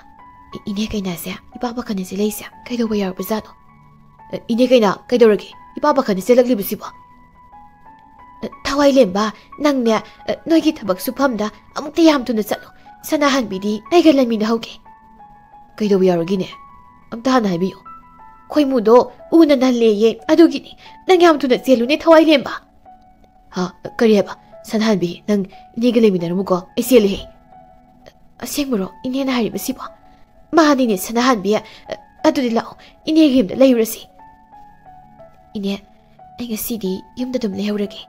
"ꯏ-, ꯏꯅꯦ ꯀꯩꯅꯥꯁꯦ ꯏꯄꯥ ꯄꯥꯈꯠꯅ ꯆꯦꯜꯂꯛꯏꯁꯦ ꯀꯩꯗꯧꯕ ꯌꯥꯎꯔꯕꯖꯥꯠꯅꯣ? ꯏꯅꯦ ꯀꯩꯅꯥ, ꯀꯩꯗꯧꯔꯒꯦ? ꯏꯄꯥ ꯄꯥꯈꯠꯅ ꯆꯦꯜꯂꯛꯂꯤꯕꯁꯤꯕꯣ?" "ꯊꯋꯥꯏꯂꯦꯝꯕ, ꯅꯪꯅꯦ, ꯅꯣꯏꯒꯤ ꯊꯕꯛ ꯁꯨꯐꯝꯗ ꯑꯃꯨꯛꯇ ꯌꯥꯝ ꯊꯨꯅ ꯆꯠꯂꯣ꯫ ꯁꯅꯥꯍꯟꯕꯤꯗꯤ ꯑꯩꯒ ꯂꯩꯃꯤꯟꯅꯍꯧꯒꯦ꯫" "ꯀꯩꯗꯧꯕ ꯌꯥꯎꯔꯒꯦꯅꯦ? ꯑꯝꯇ ꯍꯥꯟꯅ ꯍꯥꯏꯕꯤꯌꯨ꯫" "ꯈꯣꯏꯃꯨꯗꯣ ꯎꯅ ꯅꯜꯂꯦꯌꯦ, ꯑꯗꯨꯒꯤꯅꯤ꯫ ꯅꯪ ꯌꯥꯝ ꯊꯨꯅ ꯆꯦꯜꯂꯨꯅꯦ, ꯊꯋꯥꯏꯂꯦꯝꯕ꯫" "ꯍꯥ? ꯀꯔꯤ ꯍꯥꯏꯕ? ꯁꯅꯥꯍꯟꯕꯤ, ꯅꯪ ꯏꯅꯦꯒ ꯂꯩꯃꯤꯟꯅꯔꯝꯃꯨꯀꯣ, ꯑꯩ ꯆꯦꯜꯂꯤꯍꯦ꯫" "ꯑꯁꯦꯡꯕꯔꯣ ꯏꯅꯦꯅ ꯍꯥꯏꯔꯤꯕꯁꯤꯕꯣ?" "ꯃꯥꯅꯤꯅꯦ ꯁꯅꯥꯍꯟꯕꯤ꯫ ꯑꯗꯨꯗꯤ ꯂꯥꯛꯑꯣ, ꯏꯅꯦꯒꯤ ꯌꯨꯝꯗ ꯂꯩꯔꯨꯔꯁꯤ꯫" "ꯏꯅꯦ, ꯑꯩ ꯉꯁꯤꯗꯤ ꯌꯨꯝꯗ ꯑꯗꯨꯝ ꯂꯩꯍꯧꯔꯒꯦ꯫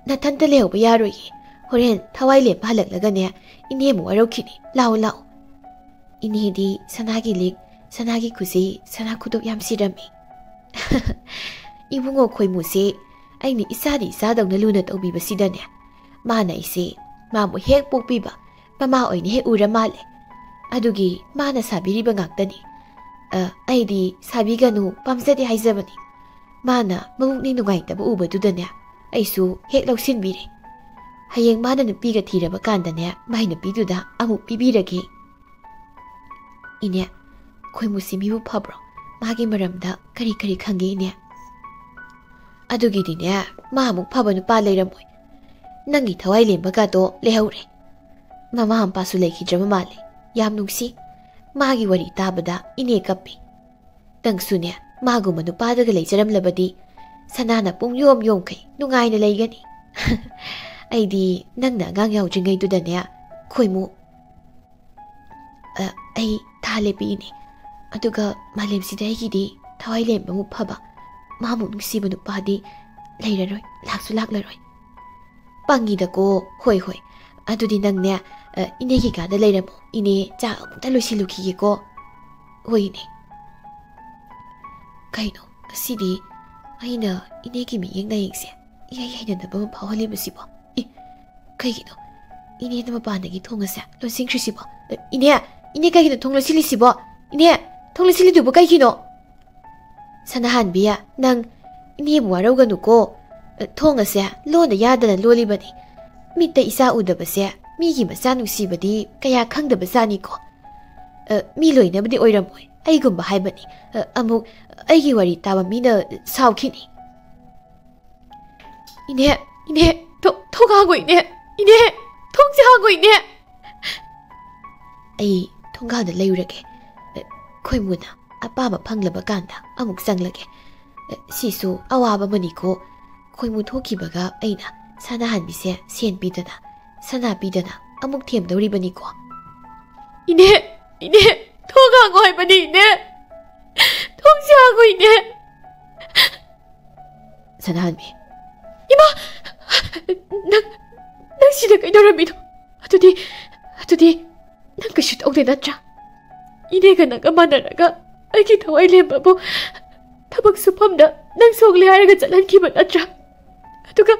ꯅꯊꯟꯇ ꯂꯩꯍꯧꯕ ꯌꯥꯔꯣꯏꯌꯦ꯫ ꯍꯣꯔꯦꯟ ꯊꯋꯥꯏꯂꯦꯝꯕ ꯍꯜꯂꯛꯂꯒꯅꯦ, ꯏꯅꯦ ꯑꯃꯨꯛ ꯋꯥꯔꯧꯈꯤꯅꯤ꯫ ꯂꯥꯛꯑꯣ, ꯂꯥꯛꯑꯣ꯫" ꯏꯅꯦꯗꯤ ꯁꯅꯥꯒꯤ ꯂꯤꯛ, ꯁꯅꯥꯒꯤ ꯈꯨꯖꯤ, ꯁꯅꯥ ꯈꯨꯗꯣꯞ ꯌꯥꯝ ꯁꯤꯔꯝꯃꯤ꯫ ꯏꯕꯨꯡꯉꯣ ꯈꯣꯏꯃꯨꯁꯦ ꯑꯩꯅ ꯏꯆꯥꯗꯤ ꯏꯆꯥꯗꯧꯅ ꯂꯨꯅ ꯇꯧꯕꯤꯕꯁꯤꯗꯅꯦ, ꯃꯥꯅ ꯑꯩꯁꯦ ꯃꯥꯕꯨ ꯍꯦꯛ ꯄꯣꯛꯄꯤꯕ ꯃꯃꯥ ꯑꯣꯏꯅ ꯍꯦꯛ ꯎꯔ ꯃꯥꯜꯂꯦ꯫ ꯑꯗꯨꯒꯤ ꯃꯥꯅ ꯁꯥꯕꯤꯔꯤꯕ ꯉꯥꯛꯇꯅꯤ꯫ ꯑ, ꯑꯩꯗꯤ ꯁꯥꯕꯤꯒꯅꯨ, ꯄꯥꯝꯖꯗꯦ ꯍꯥꯏꯖꯕꯅꯤ꯫ ꯃꯥꯅ ꯃꯕꯨꯛꯅꯤꯡ ꯅꯨꯡꯉꯥꯏꯇꯕ ꯎꯕꯗꯨꯗꯅꯦ, ꯑꯩꯁꯨ ꯍꯦꯛ ꯂꯧꯁꯤꯟꯕꯤꯔꯦ꯫ ꯍꯌꯦꯡ ꯃꯥꯅ ꯅꯨꯄꯤꯒ ꯊꯤꯔꯕ ꯀꯥꯟꯗꯅꯦ, ꯃꯥꯏ ꯅꯨꯄꯤꯗꯨꯗ ꯑꯃꯨꯛ ꯄꯤꯕꯤꯔꯒꯦ꯫ ꯏꯅꯦ, ꯈꯣꯏꯃꯨꯁꯤ ꯃꯤꯕꯨ ꯐꯕ꯭ꯔꯣ? ꯃꯥꯒꯤ ꯃꯔꯝꯗ ꯀꯔꯤ ꯀꯔꯤ ꯈꯪꯒꯦ, ꯏꯅꯦ? ꯑꯗꯨꯒꯤꯗꯤꯅꯦ, ꯃꯥ ꯑꯃꯨꯛ ꯐꯕ ꯅꯨꯄꯥ ꯂꯩꯔꯝꯃꯣꯏ꯫ ꯅꯪꯒꯤ ꯊꯋꯥꯏ ꯂꯦꯝꯕꯒꯗꯣ ꯂꯩꯍꯧꯔꯦ꯫ ꯃꯃꯥ ꯃꯄꯥꯁꯨ ꯂꯩꯈꯤꯗ꯭ꯔꯕ ꯃꯥꯜꯂꯦ꯫ ꯌꯥꯝ ꯅꯨꯡꯁꯤ꯫ ꯃꯥꯒꯤ ꯋꯥꯔꯤ ꯇꯥꯕꯗ ꯏꯅꯦ ꯀꯞꯄꯤ꯫ ꯅꯪꯁꯨꯅꯦ, ꯃꯥꯒꯨꯝꯕ ꯅꯨꯄꯥꯗꯒ ꯂꯩꯖꯔꯝꯂꯕꯗꯤ ꯁꯅꯥꯅ ꯄꯨꯡ ꯌꯣꯝ ꯌꯣꯝꯈꯩ ꯅꯨꯡꯉꯥꯏꯅ ꯂꯩꯒꯅꯤ꯫ ꯑꯩꯗꯤ ꯅꯪꯅ ꯑꯉꯥꯡ ꯌꯥꯎꯗ꯭ꯔꯤꯉꯩꯗꯨꯗꯅꯦ, ꯈꯣꯏꯃꯨ, ꯑ, ꯑꯩ ꯊꯥ ꯂꯦꯞꯄꯤꯅꯦ꯫ ꯑꯗꯨꯒ ꯃꯥꯂꯦꯝꯁꯤꯗ ꯑꯩꯒꯤꯗꯤ ꯊꯋꯥꯏ ꯂꯦꯝꯕꯃꯨꯛ ꯐꯕ, ꯃꯥꯃꯨꯛ ꯅꯨꯡꯁꯤꯕ ꯅꯨꯄꯥꯗꯤ ꯂꯩꯔꯔꯣꯏ, ꯂꯥꯛꯁꯨ ꯂꯥꯛꯂꯔꯣꯏ꯫ ꯄꯪꯉꯤꯗꯀꯣ꯫ ꯍꯣꯏ, ꯍꯣꯏ꯫ ꯑꯗꯨꯗꯤ ꯅꯪꯅꯦ, ꯑ, ꯏꯅꯦꯒꯤ ꯀꯥꯗ ꯂꯩꯔꯝꯃꯣ꯫ ꯏꯅꯦ ꯆꯥ ꯑꯃꯨꯛꯇ ꯂꯣꯏꯁꯤꯜꯂꯨꯈꯤꯒꯦꯀꯣ꯫ ꯍꯣꯏ, ꯏꯅꯦ꯫ ꯀꯩꯅꯣ, ꯉꯁꯤꯗꯤ ꯑꯩꯅ ꯏꯅꯦꯒꯤ ꯃꯤꯠꯌꯦꯡ ꯅꯥꯌꯦꯡꯁꯦ ꯏꯍꯩ ꯍꯩꯅꯗꯕ ꯑꯃ ꯐꯥꯎꯍꯜꯂꯤꯕꯁꯤꯕꯣ? ꯏ, ꯀꯩꯒꯤꯅꯣ? ꯏꯅꯦꯅ ꯃꯄꯥꯟꯗꯒꯤ ꯊꯣꯡ ꯑꯁꯦ ꯂꯣꯟꯁꯤꯟꯈ꯭ꯔꯤꯁꯤꯕꯣ? ꯑ, ꯏꯅꯦ! ꯏꯅꯦ, ꯀꯩꯒꯤꯅꯣ ꯊꯣꯡ ꯂꯣꯟꯁꯤꯜꯂꯤꯁꯤꯕꯣ? ꯏꯅꯦ! ꯊꯣꯡ ꯂꯣꯟꯁꯤꯜꯂꯤꯗꯨꯕꯨ ꯀꯩꯒꯤꯅꯣ? ꯁꯅꯥꯍꯥꯟꯕꯤ, ꯅꯪ ꯏꯅꯦꯕꯨ ꯋꯥꯔꯧꯒꯅꯨꯀꯣ꯫ ꯊꯣꯡ ꯑꯁꯦ ꯂꯣꯟꯗ ꯌꯥꯗꯅ ꯂꯣꯜꯂꯤꯕꯅꯤ꯫ ꯃꯤꯠꯇ ꯏꯆꯥ ꯎꯗꯕꯁꯦ ꯃꯤꯒꯤ ꯃꯆꯥ ꯅꯨꯡꯁꯤꯕꯗꯤ ꯀꯌꯥ ꯈꯪꯗꯕꯖꯥꯠꯅꯤꯀꯣ꯫ ꯑ, ꯃꯤ ꯂꯣꯏꯅꯕꯗꯤ ꯑꯣꯏꯔꯝꯃꯣꯏ, ꯑꯩꯒꯨꯝꯕ ꯍꯥꯏꯕꯅꯤ꯫ ꯑ, ꯑꯃꯨꯛ ꯑꯩꯒꯤ ꯋꯥꯔꯤ ꯇꯥꯕ ꯃꯤꯅ ꯁꯥꯎꯈꯤꯅꯤ꯫ "ꯏꯅꯦ, ꯏꯅꯦ, ꯊꯣ-, ꯊꯣꯡ ꯍꯥꯡꯉꯣ, ꯏꯅꯦ, ꯏꯅꯦ, ꯊꯣꯡꯁꯦ ꯍꯥꯡꯉꯣ, ꯏꯅꯦ!" ꯑꯩ ꯊꯣꯡꯒꯥꯟꯗ ꯂꯩꯔꯨꯔꯒꯦ꯫ ꯈꯣꯏꯃꯨꯅ ꯑꯄꯥꯝꯕ ꯐꯪꯂꯕ ꯀꯥꯟꯗ ꯑꯃꯨꯛ ꯆꯪꯂꯒꯦ꯫ ꯁꯤꯁꯨ ꯑꯋꯥꯕ ꯑꯃꯅꯤꯀꯣ꯫ ꯈꯣꯏꯃꯨ ꯊꯣꯛꯈꯤꯕꯒ ꯑꯩꯅ ꯁꯅꯥꯍꯟꯕꯤꯁꯦ ꯁꯦꯟ ꯄꯤꯗꯅ, ꯁꯅꯥ ꯄꯤꯗꯅ ꯑꯃꯨꯛ ꯊꯦꯝꯗꯧꯔꯤꯕꯅꯤꯀꯣ꯫ "ꯏꯅꯦ, ꯏꯅꯦ, ꯊꯣꯡ ꯍꯥꯡꯉꯣ ꯍꯥꯏꯕꯅꯤ, ꯏꯅꯦ! ꯊꯣꯡꯁꯦ ꯍꯥꯡꯉꯣ, ꯏꯅꯦ!" ꯁꯅꯥꯍꯟꯕꯤ꯫ "ꯏꯃꯥ! ꯅꯪ, ꯅꯪ ꯁꯤꯗ ꯀꯩꯗꯧꯔꯝꯃꯤꯅꯣ? ꯑꯗꯨꯗꯤ, ꯑꯗꯨꯗꯤ ꯅꯪ ꯀꯩꯁꯨ ꯇꯧꯗꯦ ꯅꯠꯇ꯭ꯔꯥ? ꯏꯅꯦꯒ ꯅꯪꯒ ꯃꯥꯟꯅꯔꯒ ꯑꯩꯒꯤ ꯊꯋꯥꯏ ꯂꯦꯝꯕꯕꯨ ꯊꯕꯛ ꯁꯨꯐꯝꯗ ꯅꯪ ꯁꯣꯛꯂꯦ ꯍꯥꯏꯔꯒ ꯆꯠꯍꯟꯈꯤꯕ ꯅꯠꯇ꯭ꯔꯥ? ꯑꯗꯨꯒ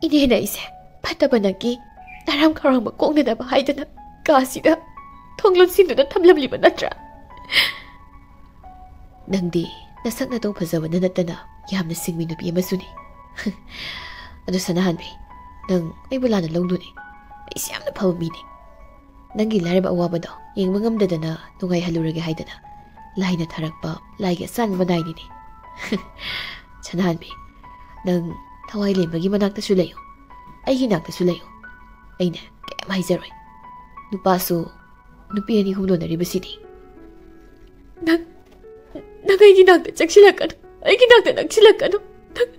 ꯏꯅꯦꯅ ꯑꯩꯁꯦ ꯐꯠꯇꯕ ꯅꯪꯒꯤ ꯅꯔꯥꯝ ꯈꯧꯔꯥꯡꯕ ꯀꯣꯛꯅꯅꯕ ꯍꯥꯏꯗꯅ ꯀꯥꯁꯤꯗ ꯊꯣꯡ ꯂꯣꯟꯁꯤꯟꯗꯨꯅ ꯊꯝꯂꯝꯂꯤꯕ ꯅꯠꯇ꯭ꯔꯥ?" "ꯅꯪꯗꯤ ꯅꯁꯛ ꯅꯇꯧ ꯐꯖꯕꯅ ꯅꯠꯇꯅ ꯌꯥꯝꯅ ꯁꯤꯡꯕꯤ ꯅꯨꯄꯤ ꯑꯃꯁꯨꯅꯤ꯫ ꯑꯗꯨ ꯁꯅꯥꯍꯟꯕꯤ, ꯅꯪ ꯑꯩꯕꯨ ꯂꯥꯟꯅ ꯂꯧꯅꯨꯅꯦ꯫ ꯑꯩꯁꯦ ꯌꯥꯝꯅ ꯐꯕ ꯃꯤꯅꯦ꯫ ꯅꯪꯒꯤ ꯂꯥꯏꯔꯕ ꯑꯋꯥꯕꯗꯣ ꯌꯦꯡꯕ ꯉꯝꯗꯗꯅ ꯅꯨꯡꯉꯥꯏꯍꯜꯂꯨꯔꯒꯦ ꯍꯥꯏꯗꯅ ꯂꯥꯏꯅ ꯊꯥꯔꯛꯄ ꯂꯥꯏꯒꯤ ꯑꯆꯥꯟꯕ ꯃꯅꯥꯏꯅꯤꯅꯦ꯫" "ꯁꯅꯥꯍꯟꯕꯤ, ꯅꯪ ꯊꯋꯥꯏ ꯂꯦꯝꯕꯒꯤ ꯃꯅꯥꯛꯇꯁꯨ ꯂꯩꯌꯨ, ꯑꯩꯒꯤ ꯅꯥꯛꯇꯁꯨ ꯂꯩꯌꯨ꯫ ꯑꯩꯅ ꯀꯩꯝ ꯍꯥꯏꯖꯔꯣꯏ꯫ ꯅꯨꯄꯥꯁꯨ ꯅꯨꯄꯤ ꯑꯅꯤ ꯑꯍꯨꯝ ꯂꯣꯟꯅꯔꯤꯕꯁꯤꯗꯤ꯫ ꯅꯪ, ꯅꯪ ꯑꯩꯒꯤ ꯅꯥꯛꯇ ꯆꯪꯁꯤꯜꯂꯛꯀꯅꯨ, ꯑꯩꯒꯤ ꯅꯥꯛꯇ ꯅꯛꯁꯤꯜꯂꯛꯀꯅꯨ, ꯅꯪ,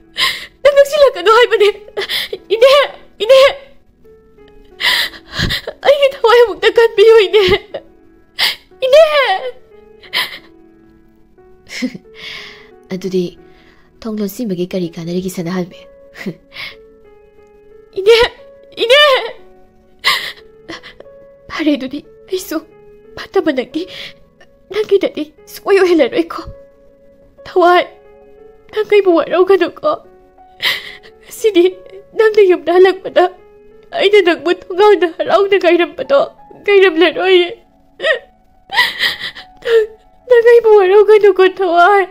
ꯅꯪ ꯅꯛꯁꯤꯜꯂꯛꯀꯅꯨ ꯍꯥꯏꯕꯅꯦ꯫ ꯏꯅꯦ, ꯏꯅꯦ, ꯑꯩꯒꯤ ꯊꯋꯥꯏ ꯑꯃꯨꯛꯇ ꯀꯟꯕꯤꯌꯨ, ꯏꯅꯦ, ꯏꯅꯦ꯫ ꯑꯗꯨꯗꯤ ꯊꯣꯡ ꯂꯣꯟꯁꯤꯟꯕꯒꯤ ꯀꯔꯤ ꯀꯥꯟꯅꯔꯤꯒꯦ, ꯁꯅꯥꯍꯟꯕꯤ? ꯏꯅꯦ, ꯏꯅꯦ! ꯐꯔꯦ, ꯑꯗꯨꯗꯤ ꯑꯩꯁꯨ ꯐꯠꯇꯕ ꯅꯪꯒꯤ, ꯅꯪꯒꯤꯗꯗꯤ ꯁꯨꯡꯑꯣꯏ ꯑꯣꯏꯍꯜꯂꯔꯣꯏꯀꯣ꯫ ꯊꯋꯥꯏ, ꯅꯪ ꯑꯩꯕꯨ ꯋꯥꯔꯧꯒꯅꯨꯀꯣ꯫ ꯉꯁꯤꯗꯤ ꯅꯪꯅ ꯌꯨꯝꯗ ꯍꯜꯂꯛꯄꯗ ꯑꯩꯅ ꯅꯪꯕꯨ ꯊꯣꯡꯒꯥꯟꯗ ꯍꯔꯥꯎꯅ ꯉꯥꯏꯔꯝꯕꯗꯣ ꯉꯥꯏꯔꯝꯂꯔꯣꯏꯌꯦ꯫ ꯅꯪ, ꯅꯪ ꯑꯩꯕꯨ ꯋꯥꯔꯧꯒꯅꯨꯀꯣ, ꯊꯋꯥꯏ꯫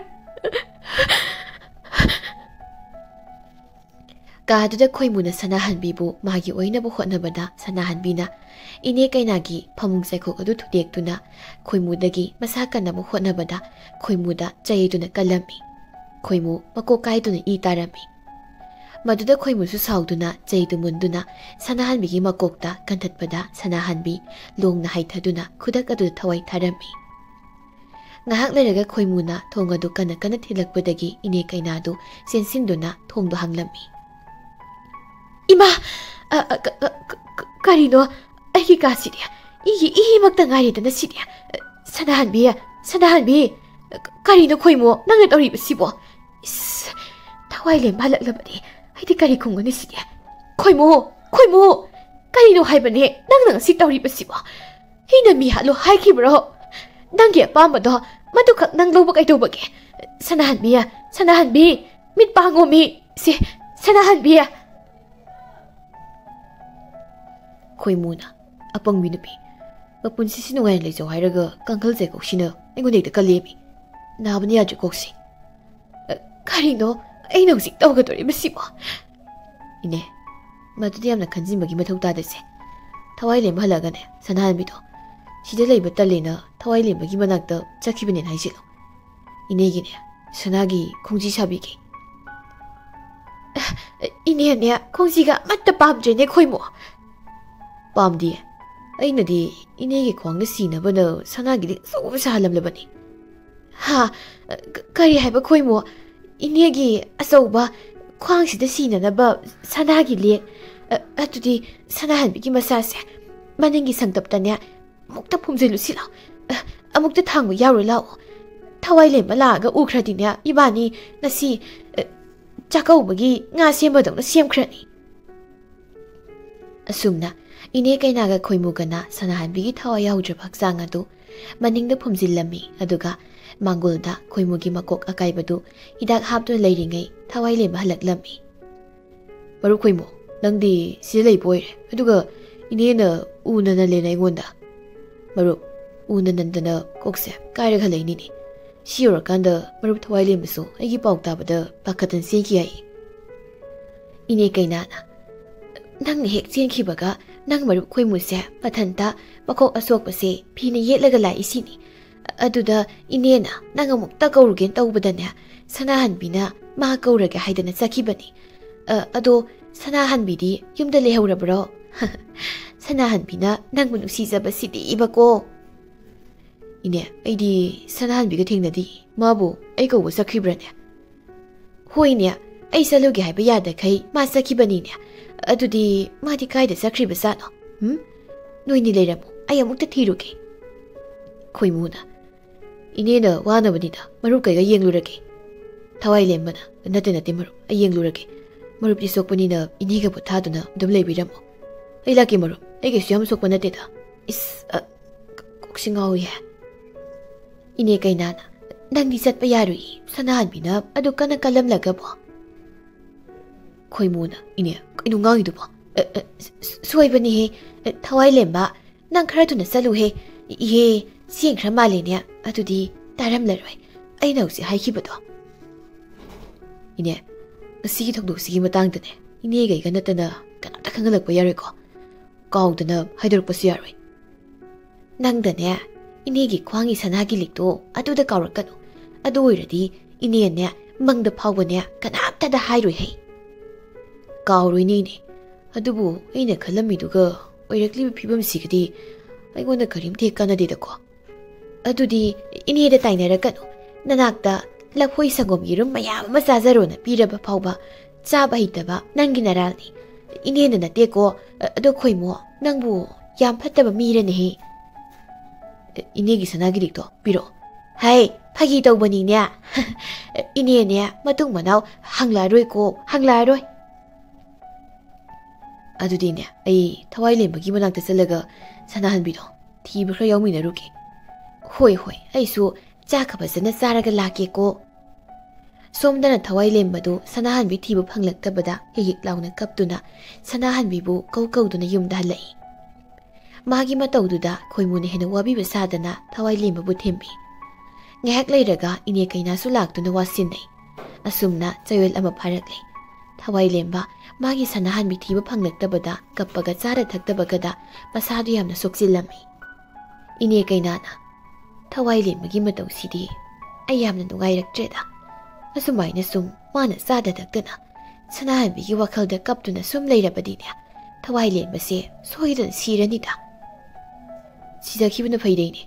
ꯀꯥꯗꯨꯗ ꯈꯣꯏꯃꯨꯅ ꯁꯅꯥꯍꯟꯕꯤꯕꯨ ꯃꯥꯒꯤ ꯑꯣꯏꯅꯕ ꯍꯣꯠꯅꯕꯗ ꯁꯅꯥꯍꯟꯕꯤꯅ ꯏꯅꯦ ꯀꯩꯅꯥꯒꯤ ꯐꯃꯨꯡ ꯆꯩꯈꯣꯛ ꯑꯗꯨ ꯊꯨꯗꯦꯛꯇꯨꯅ ꯈꯣꯏꯃꯨꯗꯒꯤ ꯃꯁꯥ ꯀꯟꯅꯕ ꯍꯣꯠꯅꯕꯗ ꯈꯣꯏꯃꯨꯗ ꯆꯩꯗꯨꯅ ꯀꯜꯂꯝꯃꯤ꯫ ꯈꯣꯏꯃꯨ ꯃꯀꯣꯛ ꯀꯥꯏꯗꯨꯅ ꯏ ꯇꯥꯔꯝꯃꯤ꯫ ꯃꯗꯨꯗ ꯈꯣꯏꯃꯨꯁꯨ ꯁꯥꯎꯗꯨꯅ ꯆꯩꯗꯨ ꯃꯨꯟꯗꯨꯅ ꯁꯅꯥꯍꯟꯕꯤꯒꯤ ꯃꯀꯣꯛꯇ ꯀꯟꯊꯠꯄꯗ ꯁꯅꯥꯍꯟꯕꯤ ꯂꯣꯡꯅ ꯍꯥꯏꯊꯗꯨꯅ ꯈꯨꯗꯛ ꯑꯗꯨꯗ ꯊꯋꯥꯏ ꯊꯥꯔꯝꯃꯤ꯫ ꯉꯥꯏꯍꯥꯛ ꯂꯩꯔꯒ ꯈꯣꯏꯃꯨꯅ ꯊꯣꯡ ꯑꯗꯨ ꯀꯟꯅ ꯀꯟꯅ ꯊꯤꯜꯂꯛꯄꯗꯒꯤ ꯏꯅꯦ ꯀꯩꯅꯥꯗꯨ ꯆꯦꯟꯁꯤꯟꯗꯨꯅ ꯊꯣꯡꯗꯨ ꯍꯥꯡꯂꯝꯃꯤ꯫ "ꯏꯃꯥ! ꯑ, ꯑ, ꯀ-, ꯀ-, ꯀ-, ꯀ-, ꯀꯔꯤꯅꯣ? ꯑꯩꯒꯤ ꯀꯥꯁꯤꯗꯤ ꯏꯒꯤ ꯏꯃꯛꯇ ꯉꯥꯏꯔꯦꯗꯅ ꯁꯤꯗꯤ꯫ ꯁꯅꯥꯍꯟꯕꯤ, ꯁꯅꯥꯍꯟꯕꯤ! ꯀꯔꯤꯅꯣ ꯈꯣꯏꯃꯨ ꯅꯪꯅ ꯇꯧꯔꯤꯕꯁꯤꯕꯣ? ꯏꯁ! ꯊꯋꯥꯏ ꯂꯦꯝꯕ ꯍꯜꯂꯛꯂꯕꯗꯤ ꯑꯩꯗꯤ ꯀꯔꯤ ꯈꯨꯝꯒꯅꯤ ꯁꯤꯗꯤ? ꯈꯣꯏꯃꯨ! ꯈꯣꯏꯃꯨ! ꯀꯔꯤꯅꯣ ꯍꯥꯏꯕꯅꯦ ꯅꯪꯅ ꯉꯁꯤ ꯇꯧꯔꯤꯕꯁꯤꯕꯣ? ꯑꯩꯅ ꯃꯤ ꯍꯥꯠꯂꯨ ꯍꯥꯏꯈꯤꯕ꯭ꯔꯣ? ꯅꯪꯒꯤ ꯑꯄꯥꯝꯕꯗꯣ ꯃꯗꯨꯈꯛ ꯅꯪ ꯂꯧꯕ ꯀꯩꯗꯧꯕꯒꯦ? ꯁꯅꯥꯍꯟꯕꯤ, ꯁꯅꯥꯍꯟꯕꯤ, ꯃꯤꯠ ꯄꯥꯡꯉꯣꯃꯤ꯫ ꯁꯦ, ꯁꯅꯥꯍꯟꯕꯤ!" ꯈꯣꯏꯃꯨꯅ, "ꯑꯄꯪꯕꯤ ꯅꯨꯄꯤ, ꯃꯄꯨꯟꯁꯤꯁꯤ ꯅꯨꯡꯉꯥꯏꯅ ꯂꯩꯖꯧ ꯍꯥꯏꯔꯒ ꯀꯥꯡꯈꯜ ꯆꯩꯀꯣꯛꯁꯤꯅ ꯑꯩꯉꯣꯟꯗ ꯍꯦꯛꯇ ꯀꯜꯂꯦꯃꯤ꯫ ꯅꯥꯕꯅ ꯌꯥꯗ꯭ꯔꯦ ꯀꯣꯛꯁꯤ꯫ ꯑ, ꯀꯔꯤꯅꯣ? ꯑꯩꯅ ꯍꯧꯖꯤꯛ ꯇꯧꯒꯗꯧꯔꯤꯕꯁꯤꯕꯣ?" "ꯏꯅꯦ, ꯃꯗꯨꯗꯤ ꯌꯥꯝꯅ ꯈꯟꯖꯤꯟꯕꯒꯤ ꯃꯊꯧ ꯇꯥꯗꯦꯁꯦ꯫ ꯊꯋꯥꯏ ꯂꯦꯝꯕ ꯍꯜꯂꯛꯑꯒꯅꯦ, ꯁꯅꯥꯍꯟꯕꯤꯗꯣ ꯁꯤꯗ ꯂꯩꯕ ꯇꯜꯂꯦꯅ ꯊꯋꯥꯏ ꯂꯦꯝꯕꯒꯤ ꯃꯅꯥꯛꯇ ꯆꯠꯈꯤꯕꯅꯦꯅ ꯍꯥꯏꯖꯤꯜꯂꯨ꯫ ꯏꯅꯦꯒꯤꯅꯦ, ꯁꯅꯥꯒꯤ ꯈꯣꯡꯖꯤ ꯁꯥꯕꯤꯒꯦ꯫" "ꯏꯅꯦꯅꯦ, ꯈꯣꯡꯖꯤꯒ ꯑꯃꯠꯇ ꯄꯥꯝꯗ꯭ꯔꯦꯅꯦ ꯈꯣꯏꯃꯨ꯫ ꯄꯥꯝꯗꯤꯌꯦ꯫ ꯑꯩꯅꯗꯤ ꯏꯅꯦꯒꯤ ꯈ꯭ꯋꯥꯡꯗ ꯁꯤꯅꯕꯅ ꯁꯅꯥꯒꯤ ꯂꯤꯛ ꯑꯆꯧꯕ ꯁꯥꯍꯜꯂꯝꯂꯕꯅꯤ꯫ ꯍꯥ? ꯀ-, ꯀꯔꯤ ꯍꯥꯏꯕ ꯈꯣꯏꯃꯨ? ꯏꯅꯦꯒꯤ ꯑꯆꯧꯕ ꯈ꯭ꯋꯥꯡꯁꯤꯗ ꯁꯤꯅꯅꯕ ꯁꯅꯥꯒꯤ ꯂꯤꯛ? ꯑ, ꯑꯗꯨꯗꯤ ꯁꯅꯥꯍꯟꯕꯤꯒꯤ ꯃꯁꯥꯁꯦ ꯃꯅꯤꯡꯒꯤ ꯁꯪꯇꯞꯇꯅꯦ ꯑꯃꯨꯛꯇ ꯐꯨꯝꯖꯤꯜꯂꯨꯁꯤ ꯂꯥꯎ꯫ ꯑ, ꯑꯃꯨꯛꯇ ꯊꯥꯡꯕ ꯌꯥꯎꯔꯨ ꯂꯥꯛꯑꯣ꯫ ꯊꯋꯥꯏ ꯂꯦꯝꯕ ꯂꯥꯛꯑꯒ ꯎꯈ꯭ꯔꯗꯤꯅꯦ, ꯏꯕꯥꯅꯤ ꯉꯁꯤ, ꯑ, ꯆꯥꯛꯀꯧꯕꯒꯤ ꯉꯥ ꯁꯦꯝꯕꯗꯧꯅ ꯁꯦꯝꯈ꯭ꯔꯅꯤ꯫ ꯑꯁꯨꯝꯅ ꯏꯅꯦ ꯀꯩꯅꯥꯒ ꯈꯣꯏꯃꯨꯒꯅ ꯁꯅꯥꯍꯟꯕꯤꯒꯤ ꯊꯋꯥꯏ ꯌꯥꯎꯗ꯭ꯔꯕ ꯍꯛꯆꯥꯡ ꯑꯗꯨ ꯃꯅꯤꯡꯗ ꯐꯨꯝꯖꯤꯜꯂꯝꯃꯤ, ꯑꯗꯨꯒ ꯃꯥꯡꯒꯣꯜꯗ ꯈꯣꯏꯃꯨꯒꯤ ꯃꯀꯣꯛ ꯑꯀꯥꯏꯕꯗꯨ ꯍꯤꯗꯥꯛ ꯍꯥꯞꯇꯨꯅ ꯂꯩꯔꯤꯉꯩ ꯊꯋꯥꯏ ꯂꯦꯝꯕ ꯍꯜꯂꯛꯂꯝꯃꯤ꯫ "ꯃꯔꯨꯞ ꯈꯣꯏꯃꯨ, ꯅꯪꯗꯤ ꯁꯤꯗ ꯂꯩꯕ ꯑꯣꯏꯔꯦ, ꯑꯗꯨꯒ ꯏꯅꯦꯅ ꯎꯅ ꯅꯜꯂꯦꯅ ꯑꯩꯉꯣꯟꯗ?" "ꯃꯔꯨꯞ, ꯎꯅ ꯅꯟꯗꯅ ꯀꯣꯛꯁꯦ ꯀꯥꯏꯔꯒ ꯂꯩꯅꯤꯅꯦ꯫ ꯁꯤ ꯌꯧꯔꯀꯥꯟꯗ ꯃꯔꯨꯞ ꯊꯋꯥꯏ ꯂꯦꯝꯕꯁꯨ ꯑꯩꯒꯤ ꯄꯥꯎ ꯇꯥꯕꯗ ꯄꯥꯈꯠꯇꯅ ꯆꯦꯟꯈꯤ ꯍꯥꯏꯌꯦ꯫" ꯏꯅꯦ ꯀꯩꯅꯥꯅ, "ꯅꯪꯅ ꯍꯦꯛ ꯆꯦꯟꯈꯤꯕꯒ ꯅꯪ ꯃꯔꯨꯞ ꯈꯣꯏꯃꯨꯁꯦ ꯃꯊꯟꯇ ꯃꯈꯣꯛ ꯑꯁꯣꯛꯄꯁꯦ ꯐꯤꯅ ꯌꯦꯠꯂꯒ ꯂꯥꯛꯏꯁꯤꯅꯤ꯫ ꯑꯗꯨꯗ ꯏꯅꯦꯅ ꯅꯪ ꯑꯃꯨꯛꯇ ꯀꯧꯔꯨꯒꯦꯅ ꯇꯧꯕꯗꯅꯦ, ꯁꯅꯥꯍꯟꯕꯤꯅ ꯃꯥ ꯀꯧꯔꯒꯦ ꯍꯥꯏꯗꯅ ꯆꯠꯈꯤꯕꯅꯤ꯫ ꯑ, ꯑꯗꯣ ꯁꯅꯥꯍꯟꯕꯤꯗꯤ ꯌꯨꯝꯗ ꯂꯩꯍꯧꯔꯕ꯭ꯔꯣ?" "ꯁꯅꯥꯍꯟꯕꯤꯅ ꯅꯪꯕꯨ ꯅꯨꯡꯁꯤꯖꯕꯁꯤꯗꯤ ꯏꯕꯀꯣ꯫" "ꯏꯅꯦ, ꯑꯩꯗꯤ ꯁꯅꯥꯍꯟꯕꯤꯒ ꯊꯦꯡꯅꯗꯤ꯫ ꯃꯥꯕꯨ ꯑꯩ ꯀꯧꯕ ꯆꯠꯈ꯭ꯔꯤꯕ꯭ꯔꯅꯦ?" "ꯍꯣꯏꯅꯦ, ꯑꯩ ꯆꯠꯂꯨꯒꯦ ꯍꯥꯏꯕ ꯌꯥꯗꯈꯩ ꯃꯥ ꯆꯠꯈꯤꯕꯅꯤꯅꯦ꯫ ꯑꯗꯨꯗꯤ ꯃꯥꯗꯤ ꯀꯥꯏꯗ ꯆꯠꯈ꯭ꯔꯤꯕꯖꯥꯠꯅꯣ? ꯎꯝ? ꯅꯣꯏꯅꯤ ꯂꯩꯔꯝꯃꯣ, ꯑꯩ ꯑꯃꯨꯛꯇ ꯊꯤꯔꯨꯒꯦ꯫" ꯈꯣꯏꯃꯨꯅ, "ꯏꯅꯦꯅ ꯋꯥꯅꯕꯅꯤꯗ, ꯃꯔꯨꯞ ꯀꯩꯒ ꯌꯦꯡꯂꯨꯔꯒꯦ꯫" ꯊꯋꯥꯏ ꯂꯦꯝꯕꯅ, "ꯅꯠꯇꯦ, ꯅꯠꯇꯦ ꯃꯔꯨꯞ, ꯑꯩ ꯌꯦꯡꯂꯨꯔꯒꯦ꯫ ꯃꯔꯨꯞꯇꯤ ꯁꯣꯛꯄꯅꯤꯅ ꯏꯅꯦꯒ ꯄꯣꯊꯥꯗꯨꯅ ꯑꯗꯨꯝ ꯂꯩꯕꯤꯔꯝꯃꯣ꯫ ꯑꯩ ꯂꯥꯛꯀꯦ ꯃꯔꯨꯞ, ꯑꯩ ꯀꯩꯁꯨ ꯌꯥꯝ ꯁꯣꯛꯄ ꯅꯠꯇꯦꯗ꯫" ꯏꯁ, ꯑ, ꯀ-, ꯀꯣꯛꯁꯤ ꯉꯥꯎꯏꯍꯦ꯫ ꯏꯅꯦ ꯀꯩꯅꯥꯅ, "ꯅꯪꯗꯤ ꯆꯠꯄ ꯌꯥꯔꯣꯏꯌꯦ, ꯁꯅꯥꯍꯟꯕꯤꯅ ꯑꯗꯨ ꯀꯟꯅ ꯀꯜꯂꯝꯂꯒꯕꯣ?" ꯈꯣꯏꯃꯨꯅ, "ꯏꯅꯦ, ꯀꯩꯅꯣ ꯉꯥꯡꯉꯤꯗꯨꯕꯣ? ꯑ, ꯑ, ꯁ-, ꯁ-, ꯁꯣꯏꯕꯅꯤꯍꯦ꯫ ꯑ, ꯊꯋꯥꯏ ꯂꯦꯝꯕ, ꯅꯪ ꯈꯔ ꯊꯨꯅ ꯆꯠꯂꯨꯍꯦ꯫ ꯏꯍꯦ, ꯆꯦꯟꯈ꯭ꯔ ꯃꯥꯜꯂꯦꯅꯦ, ꯑꯗꯨꯗꯤ ꯇꯥꯔꯝꯂꯔꯣꯏ ꯑꯩꯅ ꯍꯧꯖꯤꯛ ꯍꯥꯏꯈꯤꯕꯗꯣ꯫" "ꯏꯅꯦ, ꯉꯁꯤꯒꯤ ꯊꯧꯗꯣꯛꯁꯤꯒꯤ ꯃꯇꯥꯡꯗꯅꯦ ꯏꯅꯦꯒ ꯑꯩꯒ ꯅꯠꯇꯅ ꯀꯅꯥꯝꯇ ꯈꯪꯍꯜꯂꯛꯄ ꯌꯥꯔꯣꯏꯀꯣ꯫ ꯀꯥꯎꯗꯅ ꯍꯥꯏꯗꯣꯔꯛꯄꯁꯨ ꯌꯥꯔꯣꯏ꯫ ꯅꯪꯗꯅꯦ ꯏꯅꯦꯒꯤ ꯈ꯭ꯋꯥꯡꯒꯤ ꯁꯅꯥꯒꯤ ꯂꯤꯛꯇꯣ ꯑꯗꯨꯗ ꯀꯥꯎꯔꯛꯀꯅꯨ꯫ ꯑꯗꯨ ꯑꯣꯏꯔꯗꯤ ꯏꯅꯦꯅꯦ ꯃꯪꯗ ꯐꯥꯎꯕꯅꯦ ꯀꯅꯥꯝꯇꯗ ꯍꯥꯏꯔꯣꯏ ꯍꯩ꯫" "ꯀꯥꯎꯔꯣꯏꯅꯦ ꯏꯅꯦ, ꯑꯗꯨꯕꯨ ꯑꯩꯅ ꯈꯜꯂꯝꯃꯤꯗꯨꯒ ꯑꯣꯏꯔꯛꯂꯤꯕ ꯐꯤꯕꯝꯁꯤꯒꯗꯤ ꯑꯩꯉꯣꯟꯗ ꯀꯔꯤꯝꯇ ꯍꯦꯛ ꯀꯥꯟꯅꯗꯦꯗꯀꯣ꯫ ꯑꯗꯨꯗꯤ ꯏꯅꯦꯗ ꯇꯥꯏꯅꯔꯛꯀꯅꯨ꯫ ꯅꯅꯥꯛꯇ ꯂꯐꯣꯏ ꯁꯪꯒꯣꯝ ꯌꯦꯔꯨꯝ ꯃꯌꯥꯝ ꯑꯃ ꯆꯥꯖꯔꯣꯅ ꯄꯤꯔꯕ ꯐꯥꯎꯕ ꯆꯥꯕ ꯍꯩꯇꯕ ꯅꯪꯒꯤ ꯅꯔꯥꯜꯅꯤ꯫ ꯏꯅꯦꯅ ꯅꯠꯇꯦꯀꯣ꯫ ꯑ-, ꯑꯗꯣ ꯈꯣꯏꯃꯣ, ꯅꯪꯕꯨ ꯌꯥꯝ ꯐꯠꯇꯕ ꯃꯤꯔꯅꯦꯍꯦ꯫ ꯏꯅꯦꯒꯤ ꯁꯅꯥꯒꯤ ꯂꯤꯛꯇꯣ ꯄꯤꯔꯛꯑꯣ꯫ ꯍꯩ, ꯐꯥꯒꯤ ꯇꯧꯕꯅꯤꯅꯦ꯫ ꯏꯅꯦꯅꯦ, ꯃꯇꯨꯡ ꯃꯅꯥꯎ ꯍꯪꯂꯛꯑꯔꯣꯏꯀꯣ, ꯍꯪꯂꯛꯑꯔꯣꯏ꯫ ꯑꯗꯨꯗꯤꯅꯦ, ꯑꯩ ꯊꯋꯥꯏ ꯂꯦꯝꯕꯒꯤ ꯃꯅꯥꯛꯇ ꯆꯠꯂꯒ ꯁꯅꯥꯍꯟꯕꯤꯗꯣ ꯊꯤꯕ ꯈꯔ ꯌꯥꯎꯃꯤꯟꯅꯔꯨꯒꯦ꯫ ꯍꯣꯏ, ꯍꯣꯏ, ꯑꯩꯁꯨ ꯆꯥꯛꯀ ꯐꯖꯅ ꯆꯥꯔꯒ ꯂꯥꯛꯀꯦꯀꯣ꯫ ꯁꯣꯝꯗꯅ ꯊꯋꯥꯏ ꯂꯦꯝꯕꯗꯨ ꯁꯅꯥꯍꯟꯕꯤ ꯊꯤꯕ ꯐꯪꯂꯛꯇꯕꯗ ꯍꯤꯛ ꯍꯤꯛ ꯂꯥꯎꯅ ꯀꯞꯇꯨꯅ ꯁꯅꯥꯍꯟꯕꯤꯕꯨ ꯀꯧ ꯀꯧꯗꯨꯅ ꯌꯨꯝꯗ ꯍꯜꯂꯛꯏ꯫ ꯃꯥꯒꯤ ꯃꯇꯧꯗꯨꯗ ꯈꯣꯏꯃꯨꯅ ꯍꯦꯟꯅ ꯋꯥꯕꯤꯕ ꯁꯥꯗꯅ ꯊꯋꯥꯏ ꯂꯦꯝꯕꯕꯨ ꯊꯦꯝꯕꯤ꯫ ꯉꯥꯏꯍꯥꯛ ꯂꯩꯔꯒ ꯏꯅꯦ ꯀꯩꯅꯥꯁꯨ ꯂꯥꯛꯇꯨꯅ ꯋꯥꯁꯤꯟꯅꯩ꯫ ꯑꯁꯨꯝꯅ ꯆꯌꯣꯜ ꯑꯃ ꯐꯥꯔꯛꯂꯦ꯫ ꯊꯋꯥꯏ ꯂꯦꯝꯕ ꯃꯥꯒꯤ ꯁꯅꯥꯍꯟꯕꯤ ꯊꯤꯕ ꯐꯪꯂꯛꯇꯕꯗ ꯀꯞꯄꯒ ꯆꯥꯔ ꯊꯛꯇꯕꯒꯗ ꯃꯁꯥꯗꯨ ꯌꯥꯝꯅ ꯁꯣꯛꯆꯤꯜꯂꯝꯃꯤ꯫ ꯏꯅꯦ ꯀꯩꯅꯥꯅ, "ꯊꯋꯥꯏ ꯂꯦꯝꯕꯒꯤ ꯃꯇꯧꯁꯤꯗꯤ ꯑꯩ ꯌꯥꯝꯅ ꯅꯨꯡꯉꯥꯏꯔꯛꯇ꯭ꯔꯦꯗ꯫ ꯑꯁꯨꯃꯥꯏꯅ ꯁꯨꯝ ꯃꯥꯅ ꯆꯥꯗ ꯊꯛꯇꯅ ꯁꯅꯥꯍꯟꯕꯤꯒꯤ ꯋꯥꯈꯜꯗ ꯀꯞꯇꯨꯅ ꯁꯨꯝ ꯂꯩꯔꯕꯗꯤꯅꯦ, ꯊꯋꯥꯏ ꯂꯦꯝꯕꯁꯦ ꯁꯣꯏꯗꯅ ꯁꯤꯔꯅꯤꯗ꯫ ꯁꯤꯖꯈꯤꯕꯅ ꯐꯩꯗꯩꯅꯦ꯫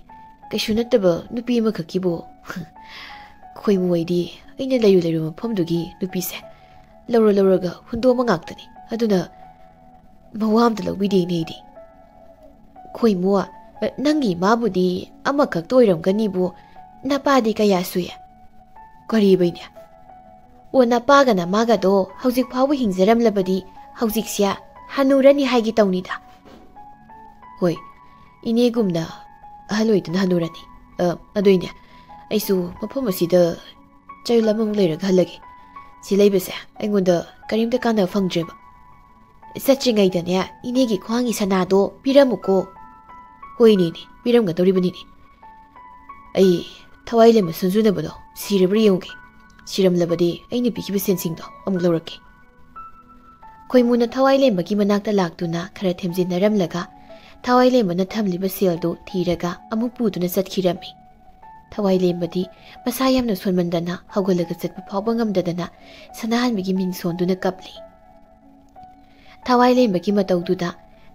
ꯀꯩꯁꯨ ꯅꯠꯇꯕ ꯅꯨꯄꯤ ꯑꯃꯈꯛꯀꯤꯕꯨ꯫ ꯈꯣꯏꯃꯨ ꯑꯣꯏꯗꯤ ꯑꯩꯅ ꯂꯩꯔꯨ ꯂꯩꯔꯨ ꯃꯐꯝꯗꯨꯒꯤ ꯅꯨꯄꯤꯁꯦ ꯂꯧꯔ ꯂꯧꯔꯒ ꯍꯨꯟꯗꯣꯛꯑꯝꯕ ꯉꯥꯛꯇꯅꯤ꯫ ꯑꯗꯨꯅ ꯃꯋꯥ ꯑꯝꯇ ꯂꯧꯕꯤꯗꯦꯅꯦ ꯑꯩꯗꯤ꯫" "ꯈꯣꯏꯃꯨ, ꯅꯪꯒꯤ ꯏꯃꯥꯕꯨꯗꯤ ꯑꯃꯈꯛꯇ ꯑꯣꯏꯔꯝꯒꯅꯤꯕꯨ, ꯅꯄꯥꯗꯤ ꯀꯌꯥ ꯁꯨꯏ?" "ꯀꯔꯤꯕꯩꯅꯦ?" "ꯑꯣ, ꯅꯄꯥꯒ ꯅꯃꯥꯒꯗꯣ ꯍꯧꯖꯤꯛ ꯐꯥꯎꯕ ꯍꯤꯡꯖꯔꯝꯂꯕꯗꯤ ꯍꯧꯖꯤꯛꯁꯦ ꯍꯅꯨꯔꯅꯤ ꯍꯥꯏꯒꯦ ꯇꯧꯅꯤꯗ꯫" "ꯍꯣꯏ, ꯏꯅꯦꯒꯨꯝꯅ ꯑꯍꯜ ꯑꯣꯏꯗꯨꯅ ꯍꯅꯨꯔꯅꯤ꯫ ꯑ, ꯑꯗꯨꯏꯅꯦ, ꯑꯩꯁꯨ ꯃꯐꯝ ꯑꯁꯤꯗ ꯆꯌꯣꯜ ꯑꯃꯃꯨꯛ ꯂꯩꯔꯒ ꯍꯜꯂꯒꯦ꯫ ꯁꯤ ꯂꯩꯕꯁꯦ ꯑꯩꯉꯣꯟꯗ ꯀꯔꯤꯝꯇ ꯀꯥꯟꯅꯕ ꯐꯪꯗ꯭ꯔꯦꯕ꯫ ꯆꯠꯇ꯭ꯔꯤꯉꯩꯗꯅꯦ, ꯏꯅꯦꯒꯤ ꯈ꯭ꯋꯥꯡꯒꯤ ꯁꯅꯥꯗꯣ ꯄꯤꯔꯝꯃꯨꯀꯣ꯫" "ꯍꯣꯏꯅꯦꯅꯦ, ꯄꯤꯔꯝꯒꯗꯧꯔꯤꯕꯅꯤꯅꯦ꯫ ꯑꯩ ꯊꯋꯥꯏ ꯂꯦꯝꯕ ꯁꯨꯟꯖꯨꯅꯕꯗꯣ ꯁꯤꯔꯕ꯭ꯔꯥ ꯌꯦꯡꯉꯨꯒꯦ꯫ ꯁꯤꯔꯝꯂꯕꯗꯤ ꯑꯩꯅ ꯄꯤꯈꯤꯕ ꯁꯦꯟꯁꯤꯡꯗꯣ ꯑꯃꯨꯛ ꯂꯧꯔꯛꯀꯦ꯫" ꯈꯣꯏꯃꯨꯅ ꯊꯋꯥꯏ ꯂꯦꯝꯕꯒꯤ ꯃꯅꯥꯛꯇ ꯂꯥꯛꯇꯨꯅ ꯈꯔ ꯊꯦꯝꯖꯤꯟꯅꯔꯝꯂꯒ ꯊꯋꯥꯏ ꯂꯦꯝꯕꯅ ꯊꯝꯂꯤꯕ ꯁꯦꯜꯗꯨ ꯊꯤꯔꯒ ꯑꯃꯨꯛ ꯄꯨꯗꯨꯅ ꯆꯠꯈꯤꯔꯝꯃꯤ꯫ ꯊꯋꯥꯏ ꯂꯦꯝꯕꯗꯤ ꯃꯁꯥ ꯌꯥꯝꯅ ꯁꯣꯟꯃꯟꯗꯅ ꯍꯧꯒꯠꯂꯒ ꯆꯠꯄ ꯐꯥꯎꯕ ꯉꯝꯗꯗꯅ ꯁꯅꯥꯍꯟꯕꯤꯒꯤ ꯃꯤꯡ ꯁꯣꯟꯗꯨꯅ ꯀꯞꯂꯤ꯫ ꯊꯋꯥꯏ ꯂꯦꯝꯕꯒꯤ ꯃꯇꯧꯗꯨꯗ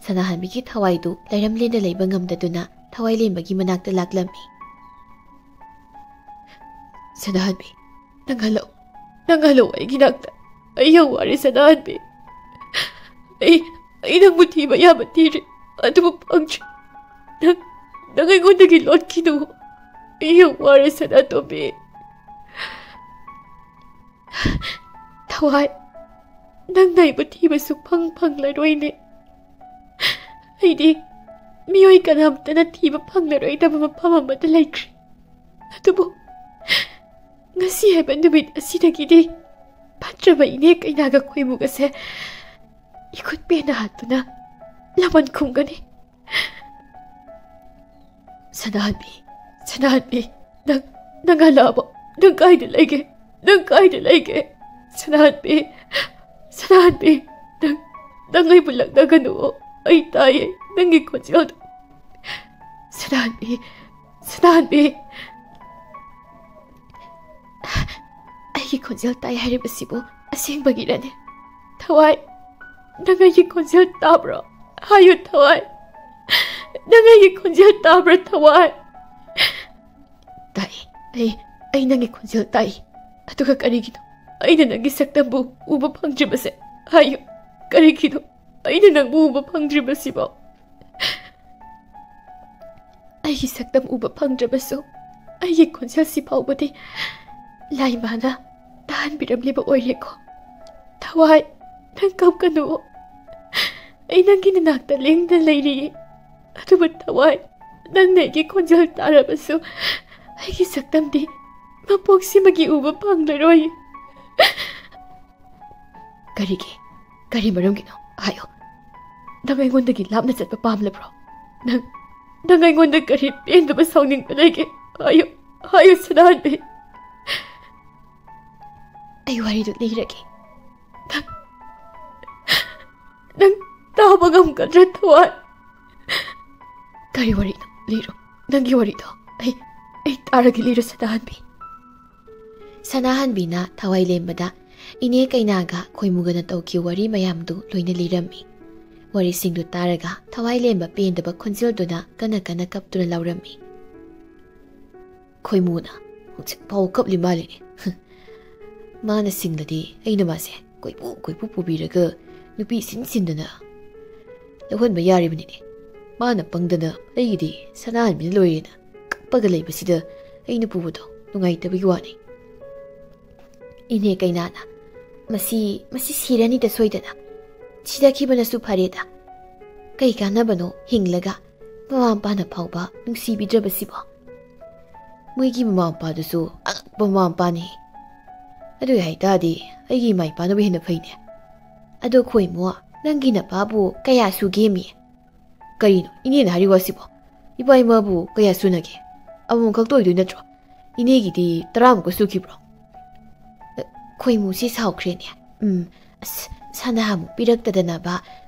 ꯁꯅꯥꯍꯟꯕꯤꯒꯤ ꯊꯋꯥꯏꯗꯨ ꯂꯩꯔꯝꯂꯦꯟꯗ ꯂꯩꯕ ꯉꯝꯗꯗꯨꯅ ꯊꯋꯥꯏ ꯂꯦꯝꯕꯒꯤ ꯃꯅꯥꯛꯇ ꯂꯥꯛꯂꯝꯃꯤ꯫ "ꯁꯅꯥꯍꯟꯕꯤ, ꯅꯪ ꯍꯜꯂꯛꯎ, ꯅꯪ ꯍꯜꯂꯛꯎ ꯑꯩꯒꯤ ꯅꯥꯛꯇ꯫ ꯑꯩ ꯌꯥꯝ ꯋꯥꯔꯦ ꯁꯅꯥꯍꯟꯕꯤ꯫ ꯑꯩ, ꯑꯩ ꯅꯪꯕꯨ ꯊꯤꯕ ꯌꯥꯕ ꯊꯤꯔꯦ, ꯑꯗꯨꯕꯨ ꯐꯪꯗ꯭ꯔꯦ꯫ ꯅꯪ, ꯅꯪ ꯑꯩꯉꯣꯟꯗꯒꯤ ꯂꯣꯠꯈꯤꯅꯨ꯫ ꯑꯩ ꯌꯥꯝ ꯋꯥꯔꯦ ꯁꯅꯥꯇꯣꯝꯕꯤ꯫ ꯊꯋꯥꯏ, ꯅꯪꯅ ꯑꯩꯕꯨ ꯊꯤꯕ ꯁꯨꯛꯐꯪ ꯐꯪꯂꯔꯣꯏꯅꯦ꯫ ꯑꯩꯗꯤ ꯃꯤꯑꯣꯏ ꯀꯅꯥꯝꯇꯅ ꯊꯤꯕ ꯐꯪꯂꯔꯣꯏꯗꯕ ꯃꯐꯝ ꯑꯃꯗ ꯂꯩꯈ꯭ꯔꯦ꯫ ꯑꯗꯨꯕꯨ ꯉꯁꯤ ꯍꯥꯏꯕ ꯅꯨꯃꯤꯠ ꯑꯁꯤꯗꯒꯤꯗꯤ ꯐꯠꯇ꯭ꯔꯕ ꯏꯅꯦ ꯀꯩꯅꯥꯒ ꯈꯣꯏꯃꯨꯒꯁꯦ ꯏꯈꯨꯠ ꯄꯦꯟꯅ ꯍꯥꯠꯇꯨꯅ ꯂꯃꯟ ꯈꯨꯝꯒꯅꯤ꯫" "ꯁꯅꯥꯍꯟꯕꯤ, ꯁꯅꯥꯍꯟꯕꯤ, ꯅꯪ, ꯅꯪ ꯍꯜꯂꯛꯑꯕꯣ? ꯅꯪ ꯀꯥꯏꯗ ꯂꯩꯒꯦ? ꯅꯪ ꯀꯥꯏꯗ ꯂꯩꯒꯦ? ꯁꯅꯥꯍꯟꯕꯤ, ꯁꯅꯥꯍꯟꯕꯤ, ꯅꯪ, ꯅꯪ ꯑꯩꯕꯨ ꯂꯛꯅꯒꯅꯨ꯫ ꯑꯩ ꯇꯥꯏꯌꯦ ꯅꯪꯒꯤ ꯈꯣꯟꯖꯦꯜꯗꯣ꯫ ꯁꯅꯥꯍꯟꯕꯤ, ꯁꯅꯥꯍꯟꯕꯤ, ꯑꯩꯒꯤ ꯈꯣꯟꯖꯦꯜ ꯇꯥꯏ ꯍꯥꯏꯔꯤꯕꯁꯤꯕꯨ ꯑꯁꯦꯡꯕꯒꯤꯔꯅꯦ? ꯊꯋꯥꯏ, ꯅꯪ ꯑꯩꯒꯤ ꯈꯣꯟꯖꯦꯜ ꯇꯥꯕ꯭ꯔꯣ? ꯍꯥꯏꯌꯨ ꯊꯋꯥꯏ, ꯅꯪ ꯑꯩꯒꯤ ꯈꯣꯟꯖꯦꯜ ꯇꯥꯕ꯭ꯔꯥ ꯊꯋꯥꯏ?" "ꯇꯥꯏ, ꯑꯩ, ꯑꯩ ꯅꯪꯒꯤ ꯈꯣꯟꯖꯦꯜ ꯇꯥꯏ꯫ ꯑꯗꯨꯒ ꯀꯔꯤꯒꯤꯅꯣ ꯑꯩꯅ ꯅꯪꯒꯤ ꯁꯛꯇꯝꯕꯨ ꯎꯕ ꯐꯪꯗ꯭ꯔꯤꯕꯁꯦ? ꯍꯥꯏꯌꯨ, ꯀꯔꯤꯒꯤꯅꯣ ꯑꯩꯅ ꯅꯪꯕꯨ ꯎꯕ ꯐꯪꯗ꯭ꯔꯤꯕꯁꯤꯕꯣ?" "ꯑꯩꯒꯤ ꯁꯛꯇꯝ ꯎꯕ ꯐꯪꯗ꯭ꯔꯕꯁꯨ ꯑꯩꯒꯤ ꯈꯣꯟꯖꯦꯜꯁꯤ ꯐꯥꯎꯕꯗꯤ ꯂꯥꯏꯃꯥꯅ ꯇꯥꯍꯟꯕꯤꯔꯝꯂꯤꯕ ꯑꯣꯏꯔꯦꯀꯣ꯫ ꯊꯋꯥꯏ, ꯅꯪ ꯀꯞꯀꯅꯨ꯫ ꯑꯩ ꯅꯪꯒꯤ ꯅꯅꯥꯛꯇ ꯂꯦꯡꯗꯅ ꯂꯩꯔꯤꯌꯦ꯫ ꯑꯗꯨꯕꯨ ꯊꯋꯥꯏ, ꯅꯪꯅ ꯑꯩꯒꯤ ꯈꯣꯟꯖꯦꯜ ꯇꯥꯔꯕꯁꯨ ꯑꯩꯒꯤ ꯁꯛꯇꯝꯗꯤ ꯃꯄꯣꯛꯁꯤꯃꯒꯤ ꯎꯕ ꯐꯪꯂꯔꯣꯏ꯫" "ꯀꯔꯤꯒꯤ? ꯀꯔꯤ ꯃꯔꯝꯒꯤꯅꯣ? ꯍꯥꯏꯌꯣ꯫ ꯅꯪ ꯑꯩꯉꯣꯟꯗꯒꯤ ꯂꯥꯞꯅ ꯆꯠꯄ ꯄꯥꯝꯂꯕ꯭ꯔꯣ? ꯅꯪ, ꯅꯪ ꯑꯩꯉꯣꯟꯗ ꯀꯔꯤ ꯄꯦꯟꯗꯕ ꯁꯥꯎꯅꯤꯡꯕ ꯂꯩꯒꯦ? ꯍꯥꯏꯌꯨ, ꯍꯥꯏꯌꯨ ꯁꯅꯥꯍꯟꯕꯤ꯫" "ꯑꯩ ꯋꯥꯔꯤꯗꯨ ꯂꯤꯔꯒꯦ꯫ ꯅꯪ, ꯅꯪ ꯇꯥꯕ ꯉꯝꯒꯗ꯭ꯔꯥ ꯊꯋꯥꯏ?" "ꯀꯔꯤ ꯋꯥꯔꯤꯅꯣ? ꯂꯤꯔꯣ, ꯅꯪꯒꯤ ꯋꯥꯔꯤꯗꯣ꯫ ꯑꯩ, ꯑꯩ ꯇꯥꯔꯒꯦ, ꯂꯤꯔꯣ ꯁꯅꯥꯍꯟꯕꯤ꯫" ꯁꯅꯥꯍꯟꯕꯤꯅ ꯊꯋꯥꯏ ꯂꯦꯝꯕꯗ ꯏꯅꯦ ꯀꯩꯅꯥꯒ ꯈꯣꯏꯃꯨꯒꯅ ꯇꯧꯈꯤꯕ ꯋꯥꯔꯤ ꯃꯌꯥꯝꯗꯨ ꯂꯣꯏꯅ ꯂꯤꯔꯝꯃꯤ꯫ ꯋꯥꯔꯤꯁꯤꯡꯗꯨ ꯇꯥꯔꯒ ꯊꯋꯥꯏ ꯂꯦꯝꯕ ꯄꯦꯟꯗꯕ ꯈꯣꯟꯖꯦꯜꯗꯨꯅ ꯀꯟꯅ ꯀꯟꯅ ꯀꯞꯇꯨꯅ ꯂꯥꯎꯔꯝꯃꯤ꯫ "ꯈꯣꯏꯃꯨꯅ ꯍꯧꯖꯤꯛ ꯐꯥꯎ ꯀꯞꯂꯤ ꯃꯥꯜꯂꯤꯅꯦ꯫ ꯃꯥꯅ ꯁꯤꯡꯂꯗꯤ ꯑꯩꯅ ꯃꯥꯁꯦ ꯀꯣꯏꯄꯨ ꯀꯣꯏꯄꯨ ꯄꯨꯕꯤꯔꯒ ꯅꯨꯄꯤ ꯁꯤꯟ ꯁꯤꯟꯗꯅ ꯂꯧꯍꯟꯕ ꯌꯥꯔꯤꯕꯅꯤꯅꯦ꯫ ꯃꯥꯅ ꯄꯪꯗꯅ ꯑꯩꯒꯤꯗꯤ ꯁꯅꯥꯍꯟꯕꯤꯅ ꯂꯣꯏꯔꯦꯅ ꯀꯞꯄꯒ ꯂꯩꯕꯁꯤꯗ ꯑꯩꯅ ꯄꯨꯕꯗꯣ ꯅꯨꯡꯉꯥꯏꯇꯕꯒꯤ ꯋꯥꯅꯤ꯫" ꯏꯅꯦ ꯀꯩꯅꯥꯅ, "ꯃꯁꯤ, ꯃꯁꯤ ꯁꯤꯔꯅꯤꯗ ꯁꯣꯏꯗꯅ꯫ ꯁꯤꯗꯈꯤꯕꯅꯁꯨ ꯐꯔꯦꯗ꯫ ꯀꯩ ꯀꯥꯟꯅꯕꯅꯣ ꯍꯤꯡꯂꯒ ꯃꯃꯥ ꯃꯄꯥꯅ ꯐꯥꯎꯕ ꯅꯨꯡꯁꯤꯕꯤꯗ꯭ꯔꯕꯁꯤꯕꯣ? ꯃꯣꯏꯒꯤ ꯃꯃꯥ ꯃꯄꯥꯗꯨꯁꯨ ꯑꯉꯛꯄ ꯃꯃꯥ ꯃꯄꯥꯅꯤ꯫ ꯑꯗꯨ ꯑꯣꯏ ꯍꯥꯏꯇꯥꯔꯗꯤ ꯑꯩꯒꯤ ꯏꯃꯥ ꯏꯄꯥꯅꯕꯨ ꯍꯦꯟꯅ ꯐꯩꯅꯦ꯫ ꯑꯗꯣ ꯈꯣꯏꯃꯨ, ꯅꯪꯒꯤ ꯅꯄꯥꯕꯨ ꯀꯌꯥ ꯁꯨꯒꯦꯃꯤ?" "ꯀꯔꯤꯅꯣ ꯏꯅꯦꯅ ꯍꯥꯏꯔꯤ ꯋꯥꯁꯤꯕꯣ? ꯏꯄꯥ ꯏꯃꯥꯕꯨ ꯀꯌꯥ ꯁꯨꯅꯒꯦ? ꯑꯃꯃꯝꯈꯛꯇ ꯑꯣꯏꯗꯣꯏ ꯅꯠꯇ꯭ꯔꯣ? ꯏꯅꯦꯒꯤꯗꯤ ꯇꯔꯥꯃꯨꯛꯀ ꯁꯨꯈꯤꯕ꯭ꯔꯣ?" ꯈꯣꯏꯃꯨꯁꯤ ꯁꯥꯎꯈ꯭ꯔꯦꯅꯦ꯫ "ꯎꯝ, ꯑꯁ, ꯁꯅꯥ ꯑꯃꯨꯛ ꯄꯤꯔꯛꯇꯗꯅꯕ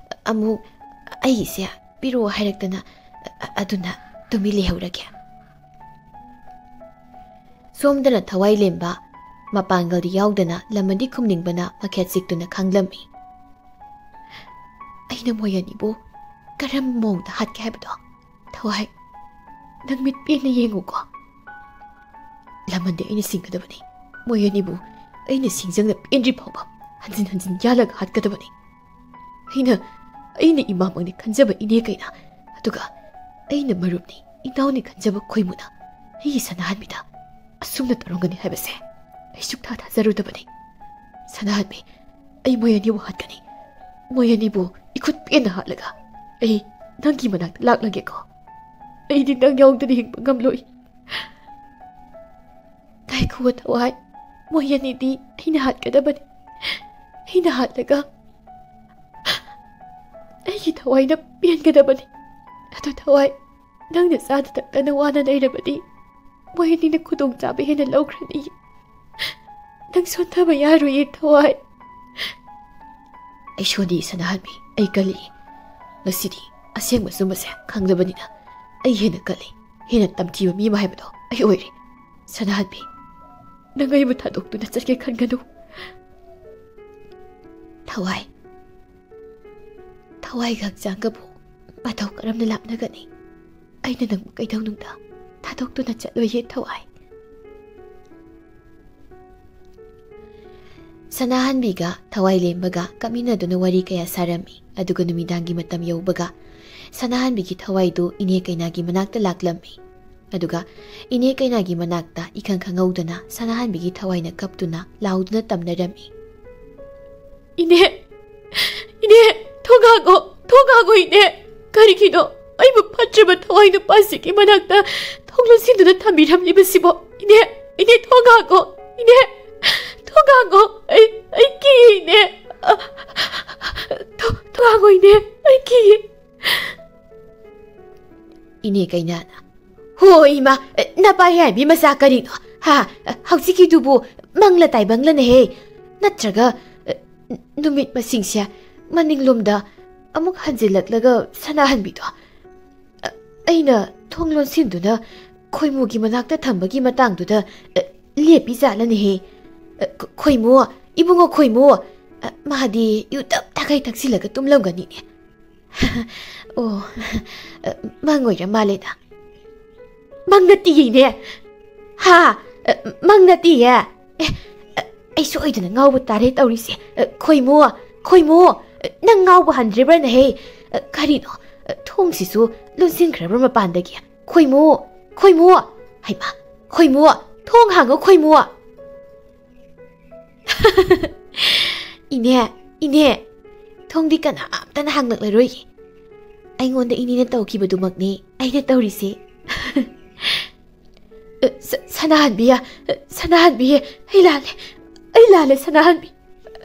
ꯑꯃꯨꯛ ꯑꯩꯒꯤꯁꯦ ꯄꯤꯔꯛꯑꯣ ꯍꯥꯏꯔꯛꯇꯅ, ꯑ-, ꯑꯗꯨꯅ ꯇꯨꯃꯤꯟ ꯂꯩꯍꯧꯔꯒꯦ꯫" ꯁꯣꯝꯗꯅ ꯊꯋꯥꯏ ꯂꯦꯝꯕ ꯃꯄꯥꯡꯒꯜꯗꯤ ꯌꯥꯎꯗꯅ ꯂꯃꯟꯗꯤ ꯈꯨꯝꯅꯤꯡꯕꯅ ꯃꯈꯦꯠ ꯆꯤꯛꯇꯨꯅ ꯈꯥꯡꯂꯝꯃꯤ꯫ "ꯑꯩꯅ ꯃꯣꯏ ꯑꯅꯤꯕꯨ ꯀꯔꯝꯕ ꯃꯑꯣꯡꯗ ꯍꯥꯠꯀꯦ ꯍꯥꯏꯕꯗꯣ, ꯊꯋꯥꯏ, ꯅꯪ ꯃꯤꯠ ꯄꯦꯟꯅ ꯌꯦꯡꯉꯨꯀꯣ꯫ ꯂꯃꯟꯗꯤ ꯑꯩꯅ ꯁꯤꯡꯒꯗꯕꯅꯤ꯫ ꯃꯣꯏ ꯑꯅꯤꯕꯨ ꯑꯩꯅ ꯁꯤꯡꯖꯪꯅ ꯄꯦꯟꯗ꯭ꯔꯤ ꯐꯥꯎꯕ ꯍꯟꯖꯤꯟ ꯍꯟꯖꯤꯟ ꯌꯥꯜꯂꯒ ꯍꯥꯠꯀꯗꯕꯅꯤ꯫ ꯑꯩꯅ, ꯑꯩꯅ ꯏꯃꯥꯃꯛꯅꯤ ꯈꯟꯖꯕ ꯏꯅꯦ ꯀꯩꯅꯥ, ꯑꯗꯨꯒ ꯑꯩꯅ ꯃꯔꯨꯞꯅꯤ, ꯏꯅꯥꯎꯅꯤ ꯈꯟꯖꯕ ꯈꯣꯏꯃꯨꯅ ꯑꯩꯒꯤ ꯁꯅꯥꯍꯟꯕꯤꯗ ꯑꯁꯨꯝꯅ ꯇꯧꯔꯝꯒꯅꯤ ꯍꯥꯏꯕꯁꯦ ꯑꯩ ꯁꯨꯛꯊꯥ ꯊꯥꯖꯔꯨꯗꯕꯅꯤ꯫ ꯁꯅꯥꯍꯟꯕꯤ, ꯑꯩ ꯃꯣꯏ ꯑꯅꯤꯕꯨ ꯍꯥꯠꯀꯅꯤ꯫ ꯃꯣꯏ ꯑꯅꯤꯕꯨ ꯏꯈꯨꯠ ꯄꯦꯟꯅ ꯍꯥꯠꯂꯒ ꯑꯩ ꯅꯪꯒꯤ ꯃꯅꯥꯛꯇ ꯂꯥꯛꯂꯒꯦꯀꯣ꯫ ꯑꯩꯗꯤ ꯅꯪ ꯌꯥꯎꯗꯅ ꯍꯤꯡꯕ ꯉꯝꯂꯣꯏ꯫" "ꯉꯥꯏꯈꯣ ꯊꯋꯥꯏ, ꯃꯣꯏ ꯑꯅꯤꯗꯤ ꯑꯩꯅ ꯍꯥꯠꯀꯗꯕꯅꯤ꯫ ꯑꯩꯅ ꯍꯥꯠꯂꯒ ꯑꯩꯒꯤ ꯊꯋꯥꯏꯅ ꯄꯦꯟꯒꯗꯕꯅꯤ꯫ ꯑꯗꯣ ꯊꯋꯥꯏ, ꯅꯪꯅ ꯆꯥꯗ ꯊꯛꯇꯅ ꯋꯥꯅ ꯂꯩꯔꯕꯗꯤ ꯃꯣꯏ ꯑꯅꯤꯅ ꯈꯨꯗꯣꯡꯆꯥꯕ ꯍꯦꯟꯅ ꯂꯧꯈ꯭ꯔꯅꯤ꯫ ꯅꯪ ꯁꯣꯟꯊꯕ ꯌꯥꯔꯣꯏꯌꯦ ꯊꯋꯥꯏ꯫" "ꯑꯩ ꯁꯣꯟꯗꯤ ꯁꯅꯥꯍꯟꯕꯤ, ꯑꯩ ꯀꯜꯂꯤ꯫ ꯉꯁꯤꯗꯤ ꯑꯁꯦꯡꯕ ꯑꯆꯨꯝꯕꯁꯦ ꯈꯪꯂꯕꯅꯤꯅ ꯑꯩ ꯍꯦꯟꯅ ꯀꯜꯂꯤ, ꯍꯦꯟꯅ ꯇꯝꯊꯤꯕ ꯃꯤ ꯑꯃ ꯍꯥꯏꯕꯗꯣ ꯑꯩ ꯑꯣꯏꯔꯦ꯫ ꯁꯅꯥꯍꯟꯕꯤ, ꯅꯪ ꯑꯩꯕꯨ ꯊꯥꯗꯣꯛꯇꯨꯅ ꯆꯠꯀꯦ ꯈꯟꯒꯅꯨ꯫" "ꯊꯋꯥꯏ, ꯊꯋꯥꯏꯒ ꯍꯛꯆꯥꯡꯒꯕꯨ ꯃꯇꯧ ꯀꯔꯝꯅ ꯂꯥꯞꯅꯒꯅꯤ? ꯑꯩꯅ ꯅꯪꯕꯨ ꯀꯩꯗꯧꯅꯨꯡꯗ ꯊꯥꯗꯣꯛꯇꯨꯅ ꯆꯠꯂꯣꯏꯌꯦ, ꯊꯋꯥꯏ꯫ ꯁꯅꯥꯍꯟꯕꯤꯒ ꯊꯋꯥꯏ ꯂꯦꯝꯕꯒ ꯀꯞꯃꯤꯟꯅꯗꯨꯅ ꯋꯥꯔꯤ ꯀꯌꯥ ꯁꯥꯔꯝꯃꯤ꯫ ꯑꯗꯨꯒ ꯅꯨꯃꯤꯗꯥꯡꯒꯤ ꯃꯇꯝ ꯌꯧꯕꯒ ꯁꯅꯥꯍꯟꯕꯤꯒꯤ ꯊꯋꯥꯏꯗꯨ ꯏꯅꯦ ꯀꯩꯅꯥꯒꯤ ꯃꯅꯥꯛꯇ ꯂꯥꯛꯂꯝꯃꯤ꯫ ꯑꯗꯨꯒ ꯏꯅꯦ ꯀꯩꯅꯥꯒꯤ ꯃꯅꯥꯛꯇ ꯏꯈꯪ ꯈꯪꯍꯧꯗꯅ ꯁꯅꯥꯍꯟꯕꯤꯒꯤ ꯊꯋꯥꯏꯅ ꯀꯞꯇꯨꯅ ꯂꯥꯎꯗꯨꯅ ꯇꯝꯅꯔꯝꯃꯤ꯫ "ꯏꯅꯦ, ꯏꯅꯦ, ꯊꯣꯡ ꯍꯥꯡꯉꯣ, ꯊꯣꯡ ꯍꯥꯡꯉꯣ, ꯏꯅꯦ꯫ ꯀꯔꯤꯒꯤꯅꯣ ꯑꯩꯕꯨ ꯐꯠꯇ꯭ꯔꯕ ꯊꯋꯥꯏ ꯅꯨꯄꯥꯁꯤꯒꯤ ꯃꯅꯥꯛꯇ ꯊꯣꯡ ꯂꯣꯟꯁꯤꯟꯗꯨꯅ ꯊꯝꯕꯤꯔꯝꯂꯤꯕꯁꯤꯕꯣ? ꯏꯅꯦ, ꯏꯅꯦ, ꯊꯣꯡ ꯍꯥꯡꯉꯣ, ꯏꯅꯦ, ꯊꯣꯡ ꯍꯥꯡꯉꯣ, ꯑꯩ, ꯑꯩ ꯀꯤꯌꯦ, ꯏꯅꯦ꯫ ꯑ, ꯊꯣ-, ꯊꯣꯡ ꯍꯥꯡꯉꯣ, ꯏꯅꯦ, ꯑꯩ ꯀꯤꯌꯦ꯫" ꯏꯅꯦ ꯀꯩꯅꯥꯅ, "ꯍꯣ ꯏꯃꯥ, ꯅꯄꯥ ꯌꯥꯏꯕꯤ ꯃꯆꯥ ꯀꯔꯤꯅꯣ? ꯍꯥ, ꯍꯧꯖꯤꯛꯀꯤꯗꯨꯕꯨ ꯃꯪꯂ ꯇꯥꯏꯕꯪꯂꯅꯦꯍꯦ꯫ ꯅꯠꯇ꯭ꯔꯒ ꯅꯨꯃꯤꯠ ꯃꯁꯤꯡꯁꯦ ꯃꯅꯤꯡꯂꯣꯝꯗ ꯑꯃꯨꯛ ꯍꯟꯖꯤꯜꯂꯛꯂꯒ ꯁꯅꯥꯍꯟꯕꯤꯗꯣ ꯑꯩꯅ ꯊꯣꯡ ꯂꯣꯟꯁꯤꯟꯗꯨꯅ ꯈꯣꯏꯃꯨꯒꯤ ꯃꯅꯥꯛꯇ ꯊꯝꯕꯒꯤ ꯃꯇꯥꯡꯗꯨꯗ ꯂꯦꯞꯄꯤ ꯖꯥꯠꯂꯅꯦꯍꯦ꯫ ꯈꯣꯏꯃꯨ, ꯏꯕꯨꯡꯉꯣ ꯈꯣꯏꯃꯨ, ꯃꯥꯗꯤ ꯌꯨ ꯇꯞ ꯇꯈꯩ ꯊꯛꯆꯤꯜꯂꯒ ꯇꯨꯝꯂꯝꯒꯅꯤꯅꯦ꯫" "ꯑꯣ, ꯃꯪ ꯑꯣꯏꯔ ꯃꯥꯜꯂꯦꯗ꯫" "ꯃꯪ ꯅꯠꯇꯤꯌꯦꯅꯦ꯫" "ꯍꯥ? ꯃꯪ ꯅꯠꯇꯤꯌꯦ? ꯑꯦ, ꯑꯩ ꯁꯣꯏꯗꯅ ꯉꯥꯎꯕ ꯇꯥꯔꯦ ꯇꯧꯔꯤꯁꯦ꯫ ꯈꯣꯏꯃꯨ, ꯈꯣꯏꯃꯨ, ꯅꯪ ꯉꯥꯎꯕ ꯍꯟꯗ꯭ꯔꯤꯕ꯭ꯔꯥꯅꯦꯍꯦ? ꯀꯔꯤꯅꯣ, ꯊꯣꯡꯁꯤꯁꯨ ꯂꯣꯟꯁꯤꯟꯈ꯭ꯔꯕ꯭ꯔꯥ ꯃꯄꯥꯟꯗꯒꯤ? ꯈꯣꯏꯃꯨ, ꯈꯣꯏꯃꯨ, ꯍꯩꯃꯥ, ꯈꯣꯏꯃꯨ, ꯊꯣꯡ ꯍꯥꯡꯉꯣ ꯈꯣꯏꯃꯨ꯫" "ꯏꯅꯦ, ꯏꯅꯦ, ꯊꯣꯡꯗꯤ ꯀꯅꯥꯝꯇꯅ ꯍꯥꯡꯂꯛꯂꯔꯣꯏꯌꯦ꯫ ꯑꯩꯉꯣꯟꯗ ꯏꯅꯦꯅ ꯇꯧꯈꯤꯕꯗꯨꯃꯛꯅꯦ ꯑꯩꯅ ꯇꯧꯔꯤꯁꯦ꯫" "ꯑ, ꯁ-, ꯁꯅꯥꯍꯟꯕꯤ, ꯑ, ꯁꯅꯥꯍꯟꯕꯤ, ꯑꯩ ꯂꯥꯜꯂꯦ, ꯑꯩ ꯂꯥꯜꯂꯦ, ꯁꯅꯥꯍꯟꯕꯤ꯫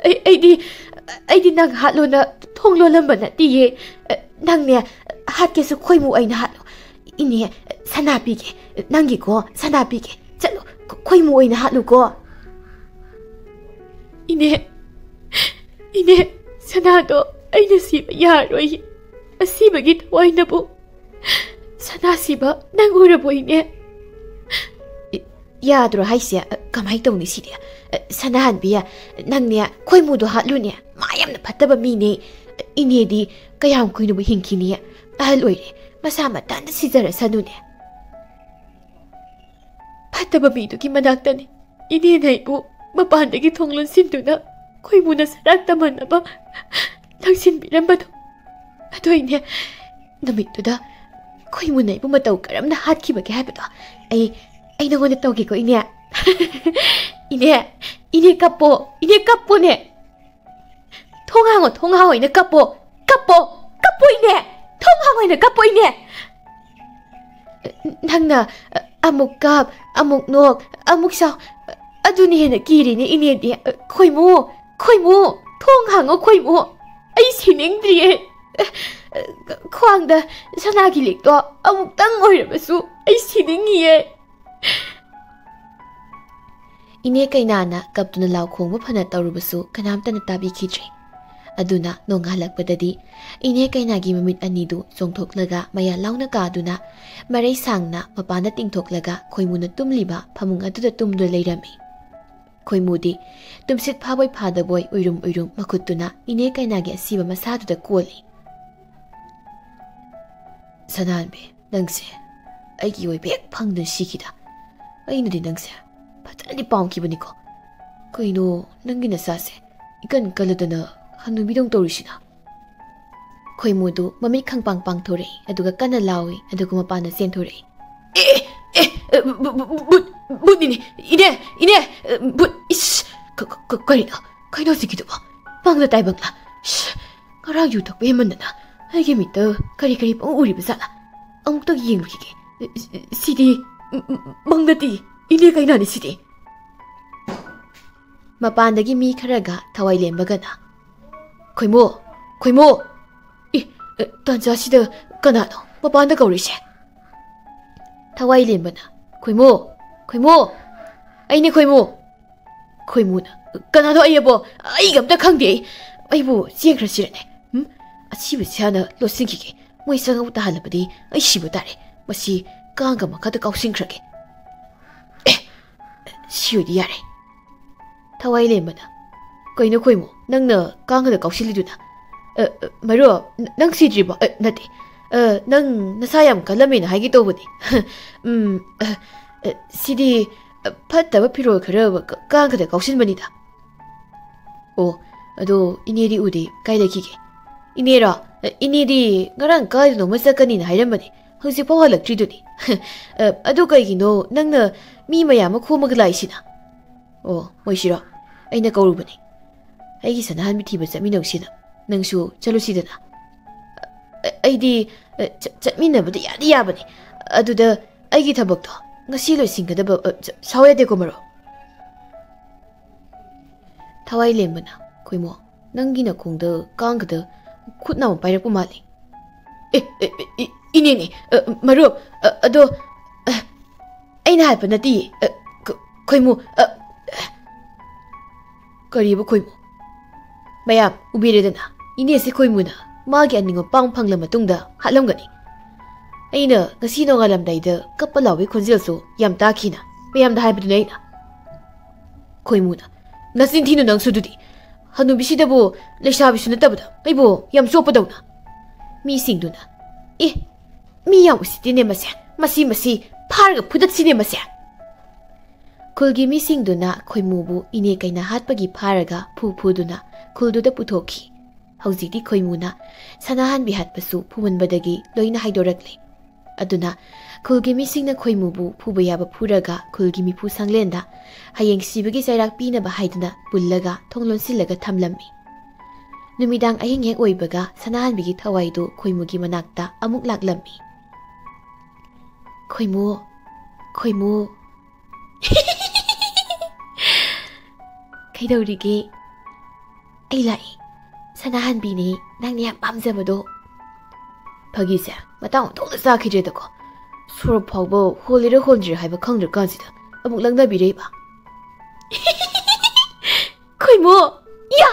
ꯑꯩ, ꯑꯩꯗꯤ, ꯑꯩꯗꯤ ꯅꯪ ꯍꯥꯠꯂꯣꯅ ꯊꯣꯡ ꯂꯣꯜꯂꯝꯕ ꯅꯠꯇꯤꯌꯦ꯫ ꯑ, ꯅꯪꯅꯦ, ꯍꯥꯠꯀꯦꯁꯨ ꯈꯣꯏꯃꯨ ꯑꯣꯏꯅ ꯍꯥꯠꯂꯣ꯫ ꯏꯅꯦ, ꯁꯅꯥ ꯄꯤꯒꯦ, ꯅꯪꯒꯤꯀꯣ, ꯁꯅꯥ ꯄꯤꯒꯦ꯫ ꯆꯠꯂꯣ, ꯈ-, ꯈꯣꯏꯃꯨ ꯑꯣꯏꯅ ꯍꯥꯠꯂꯨꯀꯣ꯫" "ꯏꯅꯦ, ꯏꯅꯦ, ꯁꯅꯥꯗꯣ ꯑꯩꯅ ꯁꯤꯕ ꯌꯥꯔꯣꯏ꯫ ꯑꯁꯤꯕꯒꯤ ꯊꯋꯥꯏꯅꯕꯨ ꯁꯅꯥ ꯁꯤꯕ ꯅꯪ ꯎꯔꯕꯣ, ꯏꯅꯦ?" "ꯏ-, ꯌꯥꯗ꯭ꯔꯣ ꯍꯥꯏꯁꯦ? ꯀꯃꯥꯏ ꯇꯧꯅꯤ ꯁꯤꯗꯤ? ꯁꯅꯥꯍꯟꯕꯤ, ꯅꯪꯅꯦ ꯈꯣꯏꯃꯨꯗꯣ ꯍꯥꯠꯂꯨꯅꯦ꯫ ꯃꯥ ꯌꯥꯝꯅ ꯐꯠꯇꯕ ꯃꯤꯅꯦ꯫ ꯏꯅꯦꯗꯤ ꯀꯌꯥꯝ ꯀꯨꯏꯅꯕꯨ ꯍꯤꯡꯈꯤꯅꯤ? ꯑꯍꯜ ꯑꯣꯏꯔꯦ, ꯃꯁꯥ ꯃꯊꯟꯇ ꯁꯤꯖꯔꯁꯅꯨꯅꯦ꯫ ꯐꯠꯇꯕ ꯃꯤꯗꯨꯒꯤ ꯃꯅꯥꯛꯇꯅꯤ ꯏꯅꯦꯅ ꯑꯩꯕꯨ ꯃꯄꯥꯟꯗꯒꯤ ꯊꯣꯡ ꯂꯣꯟꯁꯤꯟꯗꯨꯅ ꯈꯣꯏꯃꯨꯅ ꯁꯔꯥꯛ ꯇꯝꯍꯟꯅꯕ ꯂꯪꯁꯤꯟꯕꯤꯔꯝꯕꯗꯣ꯫ ꯑꯗꯣ ꯏꯅꯦ, ꯅꯨꯃꯤꯠꯇꯨꯗ ꯈꯣꯏꯃꯨꯅ ꯑꯩꯕꯨ ꯃꯇꯧ ꯀꯔꯝꯅ ꯍꯥꯠꯈꯤꯕꯒꯦ ꯍꯥꯏꯕꯗꯣ ꯑꯩ, ꯑꯩ ꯅꯉꯣꯟꯗ ꯇꯧꯒꯦꯀꯣ ꯏꯅꯦ꯫ ꯏꯅꯦ, ꯏꯅꯦ ꯀꯞꯄꯣ, ꯏꯅꯦ ꯀꯞꯄꯣꯅꯦ꯫ "ꯊꯣꯡ ꯍꯥꯡꯉꯣ, ꯊꯣꯡ ꯍꯥꯡꯉꯣ ꯏꯅꯦ, ꯀꯞꯄꯣ, ꯀꯞꯄꯣ, ꯀꯞꯄꯣ ꯏꯅꯦ, ꯊꯣꯡ ꯍꯥꯡꯉꯣ ꯏꯅꯦ, ꯀꯞꯄꯣ ꯏꯅꯦ"꯫ ꯅꯪꯅ ꯑꯃꯨꯛ ꯀꯞ, ꯑꯃꯨꯛ ꯅꯣꯛ, ꯑꯃꯨꯛ ꯁꯥꯎ, ꯑꯗꯨꯅ ꯍꯦꯟꯅ ꯀꯤꯔꯤꯅꯦ ꯏꯅꯦꯗꯤ꯫ "ꯈꯣꯏꯃꯨ, ꯈꯣꯏꯃꯨ, ꯊꯣꯡ ꯍꯥꯡꯉꯣ ꯈꯣꯏꯃꯨ, ꯑꯩ ꯁꯤꯅꯤꯡꯗ꯭ꯔꯤꯌꯦ꯫ ꯈ꯭ꯋꯥꯡꯗ ꯁꯅꯥꯒꯤ ꯂꯤꯛꯇꯣ ꯑꯃꯨꯛꯇꯪ ꯑꯣꯏꯔꯕꯁꯨ ꯑꯩ ꯁꯤꯅꯤꯡꯉꯤꯌꯦ"꯫ ꯏꯅꯦ ꯀꯩꯅꯥꯅ ꯀꯞꯇꯨꯅ ꯂꯥꯎ ꯈꯣꯡꯕ ꯐꯅ ꯇꯧꯔꯨꯕꯁꯨ ꯀꯅꯥꯝꯇꯅ ꯇꯥꯕꯤꯈꯤꯗ꯭ꯔꯦ꯫ ꯑꯗꯨꯅ ꯅꯣꯡꯉꯥꯜꯂꯛꯄꯗꯗꯤ ꯏꯅꯦ ꯀꯩꯅꯥꯒꯤ ꯃꯃꯤꯠ ꯑꯅꯤꯗꯨ ꯆꯣꯡꯊꯣꯛꯂꯒ ꯃꯌꯥ ꯂꯥꯎꯅ ꯀꯥꯗꯨꯅ ꯃꯔꯩ ꯁꯥꯡꯅ ꯃꯄꯥꯟꯗ ꯇꯤꯡꯊꯣꯛꯂꯒ ꯈꯣꯏꯃꯨꯅ ꯇꯨꯝꯂꯤꯕ ꯐꯃꯨꯡ ꯑꯗꯨꯗ ꯇꯨꯝꯗꯨꯅ ꯂꯩꯔꯝꯃꯤ꯫ ꯈꯣꯏꯃꯨꯗꯤ ꯇꯨꯝꯁꯤꯠ ꯐꯥꯕꯣꯏ ꯐꯥꯗꯕꯣꯏ ꯎꯏꯔꯨꯝ ꯎꯏꯔꯨꯝ ꯃꯈꯨꯠꯇꯨꯅ ꯏꯅꯦ ꯀꯩꯅꯥꯒꯤ ꯑꯁꯤꯕ ꯃꯁꯥꯗꯨꯗ ꯀꯣꯜꯂꯤ꯫ "ꯁꯅꯥꯍꯟꯕꯤ, ꯅꯪꯁꯦ ꯑꯩꯒꯤ ꯑꯣꯏꯕ ꯍꯦꯛ ꯐꯪꯗꯅ ꯁꯤꯈꯤꯗ꯫ ꯑꯩꯅꯗꯤ ꯅꯪꯁꯦ ꯐꯖꯅꯗꯤ ꯄꯥꯝꯈꯤꯕꯅꯤꯀꯣ꯫ ꯀꯩꯅꯣ ꯅꯪꯒꯤ ꯅꯁꯥꯁꯦ ꯏꯀꯟ ꯀꯜꯂꯗꯅ ꯍꯅꯨꯕꯤꯗꯧ ꯇꯧꯔꯤꯁꯤꯅ?" ꯈꯣꯏꯃꯨꯗꯨ ꯃꯃꯤꯠ ꯈꯪꯄꯥꯡ ꯄꯥꯡꯊꯣꯔꯛꯏ, ꯑꯗꯨꯒ ꯀꯟꯅ ꯂꯥꯎꯏ, ꯑꯗꯨꯒ ꯃꯄꯥꯟꯗ ꯆꯦꯟꯊꯣꯔꯛꯏ꯫ "ꯑꯦ, ꯑꯦ, ꯑꯦ, ꯕꯨ-, ꯕꯨ-, ꯕꯨ-, ꯕꯨꯠ-, ꯕꯨꯠꯅꯤꯅꯦ! ꯏꯅꯦ, ꯏꯅꯦ! ꯑꯦ, ꯕꯨꯠ! ꯏꯁ! ꯀ-, ꯀ-, ꯀ-, ꯀꯔꯤꯅꯣ? ꯀꯩꯅꯣ ꯍꯧꯖꯤꯛꯀꯤꯗꯨꯕꯣ? ꯃꯪꯂ ꯇꯥꯏꯕꯪꯂ? ꯏꯁ! ꯉꯔꯥꯡ ꯌꯨ ꯊꯛꯄ ꯍꯦꯟꯃꯟꯗꯅ ꯑꯩꯒꯤ ꯃꯤꯠꯇ ꯀꯔꯤ ꯀꯔꯤ ꯄꯪꯎ ꯎꯔꯤꯕ ꯖꯥꯠꯂ? ꯑꯃꯨꯛꯇꯪ ꯌꯦꯡꯂꯨꯈꯤꯒꯦ꯫ ꯑꯦ, ꯁꯤꯗꯤ ꯃ-, ꯃ-, ꯃꯪ ꯅꯠꯇꯦ, ꯏꯅꯦ ꯀꯩꯅꯥꯅꯤ ꯁꯤꯗꯤ"꯫ ꯃꯄꯥꯟꯗꯒꯤ ꯃꯤ ꯈꯔꯒ ꯊꯋꯥꯏ ꯂꯦꯝꯕꯒꯅ, "ꯈꯣꯏꯃꯨ! ꯈꯣꯏꯃꯨ! ꯑꯦ, ꯑꯦ, ꯇꯥꯟꯖꯥꯁꯤꯗ ꯀꯅꯥꯅꯣ ꯃꯄꯥꯟꯗ ꯀꯧꯔꯤꯁꯦ?" ꯊꯋꯥꯏ ꯂꯦꯝꯕꯅ, "ꯈꯣꯏꯃꯨ! ꯈꯣꯏꯃꯨ! ꯑꯩꯅꯦ ꯈꯣꯏꯃꯨ!" ꯈꯣꯏꯃꯨꯅ, "ꯀꯅꯥꯅꯣ ꯑꯩ ꯑꯕꯣ? ꯑꯩꯒ ꯑꯝꯇ ꯈꯪꯗꯦ ꯑꯩ꯫ ꯑꯩꯕꯨ ꯆꯦꯟꯈ꯭ꯔꯁꯤꯔꯅꯦ? ꯎꯝ? ꯑꯁꯤꯕꯁꯤ ꯍꯥꯟꯅ ꯂꯣꯠꯁꯤꯟꯈꯤꯒꯦ꯫ ꯃꯣꯏ ꯆꯪꯉꯛꯎ ꯇꯥꯍꯜꯂꯕꯗꯤ ꯑꯩ ꯁꯤꯕ ꯇꯥꯔꯦ꯫ ꯃꯁꯤ ꯀꯥꯡꯒ ꯃꯈꯥꯗ ꯀꯥꯎꯁꯤꯟꯈ꯭ꯔꯒꯦ꯫ ꯑꯦ, ꯁꯤ ꯑꯣꯏꯗꯤ ꯌꯥꯔꯦ"꯫ ꯊꯋꯥꯏ ꯂꯦꯝꯕꯅ, "ꯀꯩꯅꯣ ꯈꯣꯏꯃꯨ, ꯅꯪꯅ ꯀꯥꯡꯒꯗ ꯀꯥꯎꯁꯤꯜꯂꯤꯗꯨꯅ?" ꯑ, ꯑ, ꯃꯔꯨꯞ, ꯅ-, ꯅꯪ ꯁꯤꯗ꯭ꯔꯤꯕꯣ? ꯑ, ꯅꯠꯇꯦ꯫ ꯑ, ꯅꯪ ꯅꯁꯥ ꯌꯥꯝ ꯀꯜꯂꯝꯃꯦꯅ ꯍꯥꯏꯒꯦ ꯇꯧꯕꯅꯤ꯫ ꯎꯝ, ꯑ, ꯑ, ꯁꯤꯗꯤ, ꯑ, ꯐꯠꯇꯕ ꯐꯤꯔꯣꯜ ꯈꯔ ꯀ-, ꯀꯥꯡꯈꯗ ꯀꯥꯎꯁꯤꯟꯕꯅꯤꯗ꯫ ꯑꯣ, ꯑꯗꯣ ꯏꯅꯦꯗꯤ ꯎꯗꯦ, ꯀꯥꯏ ꯂꯩꯈꯤꯒꯦ? ꯏꯅꯦꯔꯣ? ꯑ, ꯏꯅꯦꯗꯤ ꯉꯔꯥꯡ ꯀꯥꯏꯗꯅꯣꯃ ꯆꯠꯀꯅꯤꯅ ꯍꯥꯏꯔꯝꯕꯅꯦ, ꯍꯧꯖꯤꯛꯐꯥꯎ ꯍꯜꯂꯛꯇ꯭ꯔꯤꯗꯨꯅꯤ꯫ ꯑ, ꯑꯗꯨ ꯀꯩꯒꯤꯅꯣ ꯅꯪꯅ ꯃꯤ ꯃꯌꯥꯝ ꯑꯃ ꯈꯣꯝꯃꯒ ꯂꯥꯛꯏꯁꯤꯅ? ꯑꯣ, ꯃꯣꯏꯁꯤꯔꯣ? ꯑꯩꯅ ꯀꯧꯔꯨꯕꯅꯦ꯫ ꯑꯩꯒꯤ ꯁꯅꯥꯍꯟꯕꯤ ꯊꯤꯕ ꯆꯠꯃꯤꯟꯅꯧꯁꯤꯅ꯫ ꯅꯪꯁꯨ ꯆꯠꯂꯨꯁꯤꯗꯅ꯫ ꯑ-, ꯑꯩꯗꯤ, ꯑ, ꯆ-, ꯆꯠꯃꯤꯟꯅꯕꯗ ꯌꯥꯗꯤ ꯌꯥꯕꯅꯤ꯫ ꯑꯗꯨꯗ ꯑꯩꯒꯤ ꯊꯕꯛꯇꯣ ꯉꯁꯤ ꯂꯣꯏꯁꯤꯟꯒꯗꯕ, ꯑ, ꯆ-, ꯁꯥꯎ ꯌꯥꯗꯦꯀꯣ, ꯃꯔꯨꯞ? ꯊꯋꯥꯏ ꯂꯦꯝꯕꯅ, "ꯈꯣꯏꯃꯣ, ꯅꯪꯒꯤ ꯅꯈꯣꯡꯗ ꯀꯥꯡꯒꯗ ꯈꯨꯠꯅ ꯑꯃ ꯄꯥꯏꯔꯛꯄ ꯃꯥꯜꯂꯤ?" "ꯑꯦ, ꯑꯦ, ꯑꯦ, ꯏ-, ꯏꯅꯦꯅꯦ, ꯑ, ꯃꯔꯨꯞ, ꯑ, ꯑꯗꯣ, ꯑ, ꯑꯩꯅ ꯍꯥꯏꯕ ꯅꯠꯇꯤꯌꯦ, ꯑ, ꯈ-, ꯈꯣꯏꯃꯨ, ꯑ, ꯀꯔꯤꯕ ꯈꯣꯏꯃꯨ?" ꯃꯌꯥꯝ ꯎꯕꯤꯔꯦꯗꯅ, ꯏꯅꯦꯁꯤ ꯈꯣꯏꯃꯨꯅ ꯃꯥꯒꯤ ꯑꯅꯤꯡꯕ ꯄꯥꯡ ꯐꯪꯂ ꯃꯇꯨꯡꯗ ꯍꯥꯠꯂꯝꯒꯅꯤ꯫ ꯑꯩꯅ ꯉꯁꯤ ꯅꯣꯡꯉꯥꯜꯂꯝꯗꯥꯏꯗ ꯀꯞꯄ ꯂꯥꯎꯕꯒꯤ ꯈꯣꯟꯖꯦꯜꯁꯨ ꯌꯥꯝ ꯇꯥꯈꯤꯅ ꯃꯌꯥꯝꯗ ꯍꯥꯏꯕꯗꯨꯅ ꯑꯩꯅ꯫ ꯈꯣꯏꯃꯨꯅ, "ꯅꯆꯤꯟ ꯊꯤꯅꯨ ꯅꯪꯁꯨ ꯑꯗꯨꯗꯤ꯫ ꯍꯅꯨꯕꯤꯁꯤꯗꯕꯨ ꯂꯩꯁꯥꯕꯤꯁꯨ ꯅꯠꯇꯕꯗ ꯑꯩꯕꯨ ꯌꯥꯝ ꯆꯣꯞꯄꯗꯧꯅ?" ꯃꯤꯁꯤꯡꯗꯨꯅ, "ꯑꯦ, ꯃꯤ ꯌꯥꯝ ꯎꯁꯤꯠꯇꯦꯅꯦ ꯃꯁꯦ꯫ ꯃꯁꯤ, ꯃꯁꯤ ꯐꯥꯔꯒ ꯐꯨꯗꯠꯁꯤꯅꯦ ꯃꯁꯦ!" ꯈꯨꯜꯒꯤ ꯃꯤꯁꯤꯡꯗꯨꯅ ꯈꯣꯏꯃꯨꯕꯨ ꯏꯅꯦ ꯀꯩꯅ ꯍꯥꯠꯄꯒꯤ ꯐꯥꯔꯒ ꯐꯨ ꯐꯨꯗꯨꯅ ꯈꯨꯜꯗꯨꯗ ꯄꯨꯊꯣꯛꯈꯤ꯫ ꯍꯧꯖꯤꯛꯇꯤ ꯈꯣꯏꯃꯨꯅ ꯁꯅꯥꯍꯟꯕꯤ ꯍꯥꯠꯄꯁꯨ ꯐꯨꯃꯟꯕꯗꯒꯤ ꯂꯣꯏꯅ ꯍꯥꯏꯗꯣꯔꯛꯂꯦ꯫ ꯑꯗꯨꯅ ꯈꯨꯜꯒꯤ ꯃꯤꯁꯤꯡꯅ ꯈꯣꯏꯃꯨꯕꯨ ꯐꯨꯕ ꯌꯥꯕ ꯐꯨꯔꯒ ꯈꯨꯜꯒꯤ ꯃꯤꯐꯨ ꯁꯪꯂꯦꯟꯗ ꯍꯌꯦꯡ ꯁꯤꯕꯒꯤ ꯆꯩꯔꯥꯛ ꯄꯤꯅꯕ ꯍꯥꯏꯗꯨꯅ ꯄꯨꯜꯂꯒ ꯊꯣꯡ ꯂꯣꯟꯁꯤꯜꯂꯒ ꯊꯝꯂꯝꯃꯤ꯫ ꯅꯨꯃꯤꯗꯥꯡ ꯑꯍꯤꯡ ꯍꯦꯛ ꯑꯣꯏꯕꯒ ꯁꯅꯥꯍꯟꯕꯤꯒꯤ ꯊꯋꯥꯏꯗꯨ ꯈꯣꯏꯃꯨꯒꯤ ꯃꯅꯥꯛꯇ ꯑꯃꯨꯛ ꯂꯥꯛꯂꯝꯃꯤ꯫ "ꯈꯣꯏꯃꯨ, ꯈꯣꯏꯃꯨ, ꯀꯩꯗꯧꯔꯤꯒꯦ?" "ꯑꯩ ꯂꯥꯛꯏ꯫ ꯁꯅꯥꯍꯟꯕꯤꯅꯦ, ꯅꯪꯅ ꯌꯥꯝ ꯄꯥꯝꯖꯕꯗꯣ꯫" ꯐꯥꯒꯤꯁꯦ ꯃꯇꯥꯡ ꯑꯣꯟꯊꯣꯛꯅ ꯆꯥꯈꯤꯗ꯭ꯔꯦꯗꯀꯣ꯫ ꯁꯣꯔꯣꯛ ꯐꯥꯎꯕ ꯍꯣꯜꯂꯤꯔ ꯍꯣꯟꯗ꯭ꯔꯤꯔ ꯍꯥꯏꯕ ꯈꯪꯗ꯭ꯔꯀꯥꯟꯁꯤꯗ ꯑꯃꯨꯛ ꯂꯪꯅꯕꯤꯔꯛꯏꯕ꯫ "ꯈꯣꯏꯃꯨ! ꯏꯌꯥ!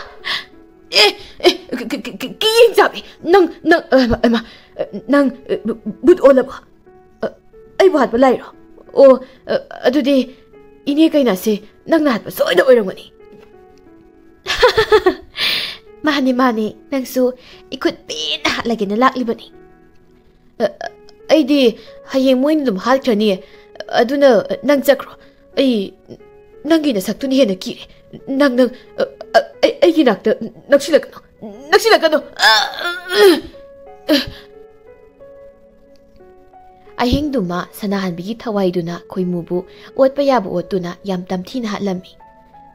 ꯑꯦ, ꯑꯦ, ꯀ-, ꯀ-, ꯀ-, ꯀ-, ꯀꯤꯌꯦꯡ ꯆꯥꯕꯤ! ꯅꯪ, ꯅꯪ, ꯑ, ꯍꯩꯃꯥ, ꯍꯩꯃꯥ, ꯅꯪ, ꯑ, ꯕꯨ-, ꯕꯨꯠ ꯑꯣꯜꯂꯕꯣ? ꯑ, ꯑꯩꯕꯨ ꯍꯥꯠꯄ ꯂꯥꯛꯏꯔꯣ? ꯑꯣ, ꯑ, ꯑꯗꯨꯗꯤ ꯏꯅꯦ ꯀꯩꯅꯥꯁꯦ ꯅꯪꯅ ꯍꯥꯠꯄ ꯁꯣꯏꯗ ꯑꯣꯏꯔꯝꯒꯅꯤ꯫" ꯃꯥꯅꯤ, ꯃꯥꯅꯤ, ꯅꯪꯁꯨ ꯏꯈꯨꯠ ꯄꯦꯟꯅ ꯍꯥꯠꯂꯒꯦꯅ ꯂꯥꯛꯂꯤꯕꯅꯤ꯫ "ꯑ, ꯑ, ꯑꯩꯗꯤ ꯍꯌꯦꯡ ꯃꯣꯏꯅ ꯑꯗꯨꯝ ꯍꯥꯠꯈ꯭ꯔꯅꯤ, ꯑꯗꯨꯅ ꯅꯪ ꯆꯠꯈ꯭ꯔꯣ꯫ ꯑꯩ ꯅꯪꯒꯤ ꯅꯁꯛꯇꯨꯅ ꯍꯦꯟꯅ ꯀꯤꯔꯦ꯫ ꯅꯪ, ꯅꯪ, ꯑ, ꯑ, ꯑꯩ, ꯑꯩꯒꯤ ꯅꯥꯛꯇ ꯅꯛꯁꯤꯜꯂꯛꯀꯅꯨ, ꯅꯛꯁꯤꯜꯂꯛꯀꯅꯨ!" ꯑ, ꯑ, ꯑ꯫ ꯑꯍꯤꯡꯗꯨꯃ ꯁꯅꯥꯍꯟꯕꯤꯒꯤ ꯊꯋꯥꯏꯗꯨꯅ ꯈꯣꯏꯃꯨꯕꯨ ꯑꯣꯠꯄ ꯌꯥꯕ ꯑꯣꯠꯇꯨꯅ ꯌꯥꯝ ꯇꯝꯊꯤꯅ ꯍꯥꯠꯂꯝꯃꯤ꯫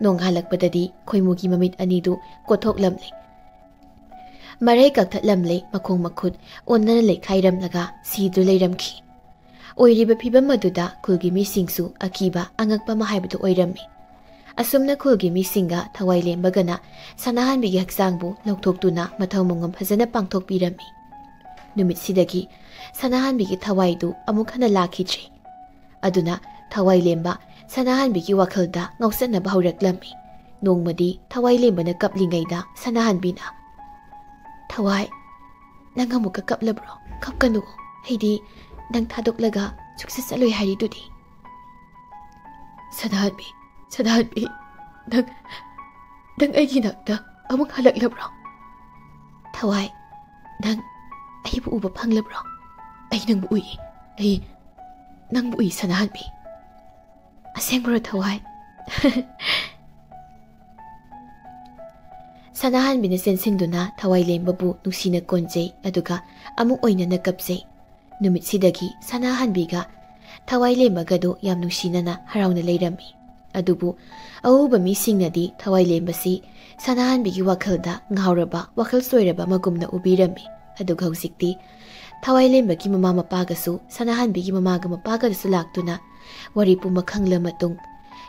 ꯅꯣꯡꯉꯥꯜꯂꯛꯄꯗꯗꯤ ꯈꯣꯏꯃꯨꯒꯤ ꯃꯃꯤꯠ ꯑꯅꯤꯗꯨ ꯀꯣꯠꯊꯣꯛꯂꯝꯂꯦ꯫ ꯃꯔꯩ ꯀꯛꯊꯠꯂꯝꯂꯦ, ꯃꯈꯣꯡ ꯃꯈꯨꯠ ꯑꯣꯟꯅꯅ ꯂꯩꯈꯥꯏꯔꯝꯂꯒ ꯁꯤꯗꯨ ꯂꯩꯔꯝꯈꯤ꯫ ꯑꯣꯏꯔꯤꯕ ꯐꯤꯕꯝ ꯑꯗꯨꯗ ꯈꯨꯜꯒꯤ ꯃꯤꯁꯤꯡꯁꯨ ꯑꯀꯤꯕ ꯑꯉꯛꯄ ꯑꯃ ꯍꯥꯏꯕꯗꯨ ꯑꯣꯏꯔꯝꯃꯤ꯫ ꯑꯁꯨꯝꯅ ꯈꯨꯜꯒꯤ ꯃꯤꯁꯤꯡꯒ ꯊꯋꯥꯏ ꯂꯦꯝꯕꯒꯅ ꯁꯅꯥꯍꯟꯕꯤꯒꯤ ꯍꯛꯆꯥꯡꯕꯨ ꯂꯧꯊꯣꯛꯇꯨꯅ ꯃꯊꯧ ꯃꯉꯝ ꯐꯖꯅ ꯄꯥꯡꯊꯣꯛꯄꯤꯔꯝꯃꯤ꯫ ꯅꯨꯃꯤꯠꯁꯤꯗꯒꯤ ꯁꯅꯥꯍꯟꯕꯤꯒꯤ ꯊꯋꯥꯏꯗꯨ ꯑꯃꯨꯛ ꯍꯟꯅ ꯂꯥꯛꯈꯤꯗ꯭ꯔꯦ꯫ ꯑꯗꯨꯅ ꯊꯋꯥꯏ ꯂꯦꯝꯕ ꯁꯅꯥꯍꯟꯕꯤꯒꯤ ꯋꯥꯈꯜꯗ ꯉꯥꯎꯁꯟꯅꯕ ꯍꯧꯔꯛꯂꯝꯃꯤ꯫ ꯅꯣꯡꯃꯗꯤ ꯊꯋꯥꯏ ꯂꯦꯝꯕꯅ ꯀꯞꯂꯤꯉꯩꯗ ꯁꯅꯥꯍꯟꯕꯤꯅ, "ꯊꯋꯥꯏ, ꯅꯪ ꯑꯃꯨꯛꯀ ꯀꯞꯂꯕ꯭ꯔꯣ? ꯀꯞꯀꯅꯨ꯫ ꯑꯩꯗꯤ ꯅꯪ ꯊꯥꯗꯣꯛꯂꯒ ꯁꯨꯛꯆꯠ ꯆꯠꯂꯣꯏ ꯍꯥꯏꯔꯤꯗꯨꯗꯤ꯫" "ꯁꯅꯥꯍꯟꯕꯤ, ꯁꯅꯥꯍꯟꯕꯤ, ꯅꯪ, ꯅꯪ ꯑꯩꯒꯤ ꯅꯥꯛꯇ ꯑꯃꯨꯛ ꯍꯜꯂꯛꯂꯕ꯭ꯔꯣ? ꯊꯋꯥꯏ, ꯅꯪ ꯑꯩꯕꯨ ꯎꯕ ꯐꯪꯂꯕ꯭ꯔꯣ? ꯑꯩ ꯅꯪꯕꯨ ꯎꯏ꯫ ꯑꯩ ꯅꯪꯕꯨ ꯎꯏ, ꯁꯅꯥꯍꯟꯕꯤ꯫" "ꯑꯁꯦꯡꯕꯔꯣ, ꯊꯋꯥꯏ?" ꯁꯅꯥꯍꯟꯕꯤꯅ ꯆꯦꯟꯁꯤꯟꯗꯨꯅ ꯊꯋꯥꯏ ꯂꯦꯝꯕꯕꯨ ꯅꯨꯡꯁꯤꯅ ꯀꯣꯟꯖꯩ, ꯑꯗꯨꯒ ꯑꯃꯨꯛ ꯑꯣꯏꯅꯅ ꯀꯞꯆꯩ꯫ ꯅꯨꯃꯤꯠꯁꯤꯗꯒꯤ ꯁꯅꯥꯍꯟꯕꯤꯒ ꯊꯋꯥꯏ ꯂꯦꯝꯕꯒꯗꯨ ꯌꯥꯝ ꯅꯨꯡꯁꯤꯅꯅ ꯍꯔꯥꯎꯅ ꯂꯩꯔꯝꯃꯤ꯫ ꯑꯗꯨꯕꯨ ꯑꯎꯕ ꯃꯤꯁꯤꯡꯅꯗꯤ ꯊꯋꯥꯏ ꯂꯦꯝꯕꯁꯤ ꯁꯅꯥꯍꯟꯕꯤꯒꯤ ꯋꯥꯈꯜꯗ ꯉꯥꯎꯔꯕ, ꯋꯥꯈꯜ ꯆꯣꯏꯔꯕ ꯑꯃꯒꯨꯝꯅ ꯎꯕꯤꯔꯝꯃꯤ꯫ ꯑꯗꯨꯒ ꯍꯧꯖꯤꯛꯇꯤ ꯊꯋꯥꯏ ꯂꯦꯝꯕꯒꯤ ꯃꯃꯥ ꯃꯄꯥꯒꯁꯨ ꯁꯅꯥꯍꯟꯕꯤꯒꯤ ꯃꯃꯥꯒ ꯃꯄꯥꯒꯗꯁꯨ ꯂꯥꯛꯇꯨꯅ ꯋꯥꯔꯤ ꯄꯨꯝꯕ ꯈꯪꯂ ꯃꯇꯨꯡ,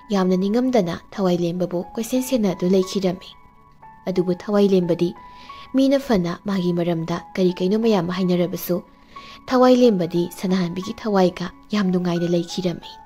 ꯌꯥꯝꯅ ꯅꯤꯡꯉꯝꯗꯅ ꯊꯋꯥꯏ ꯂꯦꯝꯕꯕꯨ ꯀꯣꯏꯁꯦꯟ ꯁꯦꯟꯅꯗꯨꯅ ꯂꯩꯈꯤꯔꯝꯃꯤ꯫ ꯑꯗꯨꯕꯨ ꯊꯋꯥꯏ ꯂꯦꯝꯕꯗꯤ ꯃꯤꯅ ꯐꯅ ꯃꯥꯒꯤ ꯃꯔꯝꯗ ꯀꯔꯤ ꯀꯩꯅꯣ ꯃꯌꯥꯝ ꯑꯃ ꯍꯥꯏꯅꯔꯕꯁꯨ, ꯊꯋꯥꯏ ꯂꯦꯝꯕꯗꯤ ꯁꯅꯥꯍꯟꯕꯤꯒꯤ ꯊꯋꯥꯏꯒ ꯌꯥꯝ ꯅꯨꯡꯉꯥꯏꯅ ꯂꯩꯈꯤꯔꯝꯃꯤ꯫